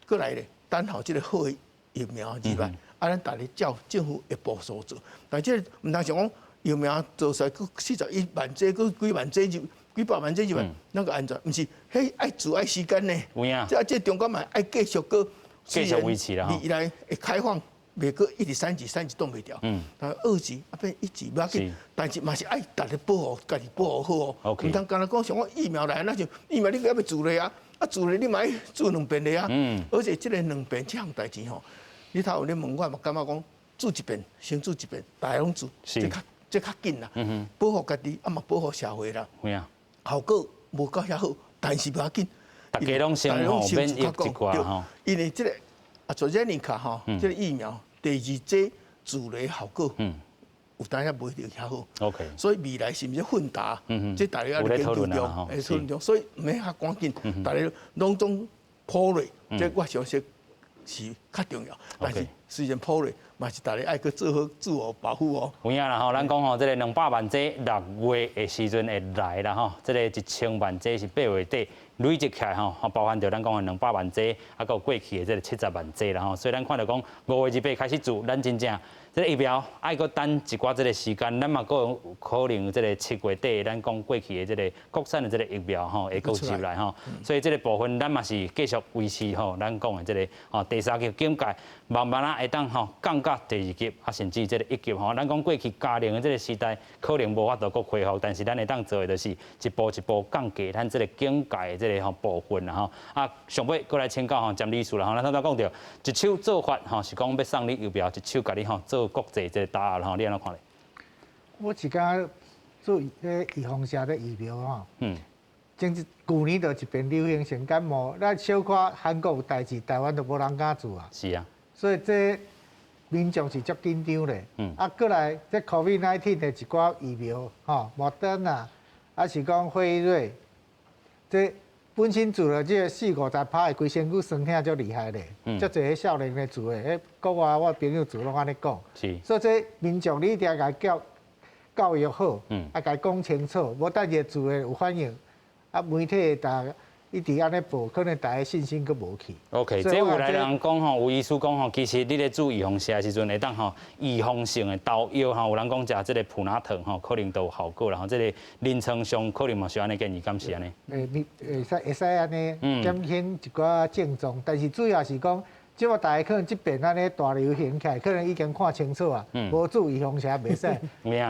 閣來咧等候這個好的疫苗入來，啊咱逐家照政府的步數做。但這個毋通想講疫苗做出來閣41萬劑，閣幾萬劑就。幾百萬劑入來，那個安怎？毋是，彼愛注愛時間呢。有影。這這中間嘛愛繼續閣繼續維持啦。未來會開放，袂閣一直三級、三級擋袂牢。但二級啊變一級無要緊，但是嘛是愛逐家保護，家己保護好哦。毋通干焦講像我疫苗來，那就疫苗你閣猶未注咧啊？啊注咧你嘛愛注兩遍咧啊？而且這個兩遍這項代誌吼，你頭有咧問我嘛，感覺講注一遍先注一遍，逐家攏注，這較這較緊啦。保護家己啊嘛保護社會啦。效果無夠遐好，但是無要緊，逐家攏先吼免疫一寡吼。因為這個阿斯捷尼卡吼，這個疫苗第二劑注的效果，有當時無一定遐好。 所以未來是毋是混打？這大家咧研究中，會討論中，所以毋免遐趕緊，逐家攏總普羅，這我相信是較重要。但是雖然普羅，嘛是逐家愛閣做好自我保護哦。有影啦吼，咱講吼，這個200萬劑6月的時陣會來啦吼，這個1000萬劑是8月底累積起來吼，包含著咱講的200萬劑，啊，閣有過去的這個70萬劑啦吼，所以咱看著講5月28開始注，咱真正這個疫苗愛閣等一寡這個時間，咱嘛閣有可能這個7月底咱講過去的這個國產的這個疫苗吼會閣入來吼，所以這個部分咱嘛是繼續維持吼，咱講的這個吼第三級警戒，慢慢仔會當吼降到第二級，啊甚至這個一級吼。咱講過去加零的這個時代可能無法度閣恢復，但是咱會當做的就是一步一步降低咱這個警戒的這個吼部分啦吼。啊，上尾閣來請教吼詹理事啦吼，咱頭拄講著一手做法吼是講欲送你疫苗，一手共你吼做國際這個打壓吼，你按怎看咧？我是感覺做彼預防射的疫苗吼，前一舊年就一遍流行性感冒，咱小可韓國有代誌，台灣就無人敢注啊。是啊。所以這民眾是足緊張咧。啊，閣來這 COVID-19 的一寡疫苗，吼，莫德納，抑是講輝瑞，這本身注了這個四五十趴的規身軀酸疼足厲害咧。足濟彼少年咧注的，彼國外我朋友注攏按呢講。所以這民眾你一定共教教育好，啊，共伊講清楚，無等下自然有反應，啊，媒體逐一直按呢報，可能大家信心閣無去。 OK，這有來人講吼，有醫師講吼，其實你咧注預防射的時陣，會當吼預防性的投藥吼，有人講食這個普拿疼吼，可能都有效果啦吼。這個臨床上可能嘛是按呢建議，敢是按呢？欸，會使會使按呢減輕一寡症狀，但是主要是講，這馬大家可能這遍按呢大流行起來，可能已經看清楚啊，無注預防射袂使。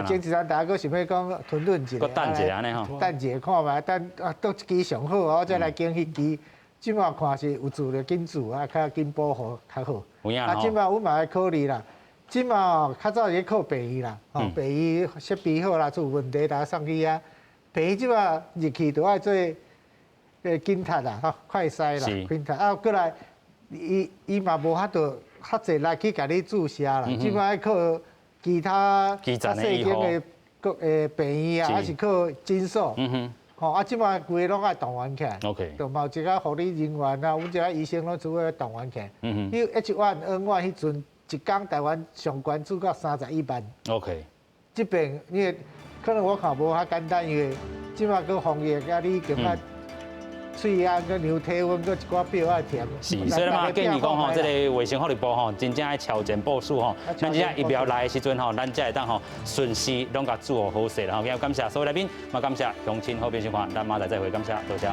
前一陣大家閣想欲講吞忍一下，閣等一下按呢吼，等一下看覓，等啊佗一支上好，我再來揀彼支。這馬看是有注就緊注啊，較緊保護較好。啊，這馬阮嘛愛考慮啦。這馬較早是靠病院啦，吼病院設備好啦，出有問題大家送去遐。病院這馬入去都愛做檢測啦，吼快篩啦，檢測啊，閣來伊伊嘛無法度較濟力去共你注射啦，這馬愛靠其他較細間的國病院啊，還是靠診所。吼啊，這馬規个攏愛動員起來，就嘛有一個護理人員啊，阮這個醫生攏主要動員起來。因為 H1N1 彼陣一工台灣上懸注到31萬。 這邊因為可能我看無遐簡單，因為這馬閣防疫啊，你已經愛喙罨閣量體溫，閣一寡表愛填。是，所以嘛建議講吼，這個衛生福利部吼，真正愛超前部署吼，咱這疫苗來的時陣吼，咱才會當吼順勢攏共注予好勢。然後今日感謝所有來賓，嘛感謝鄉親好朋友收看，咱明仔載再會，感謝，多謝。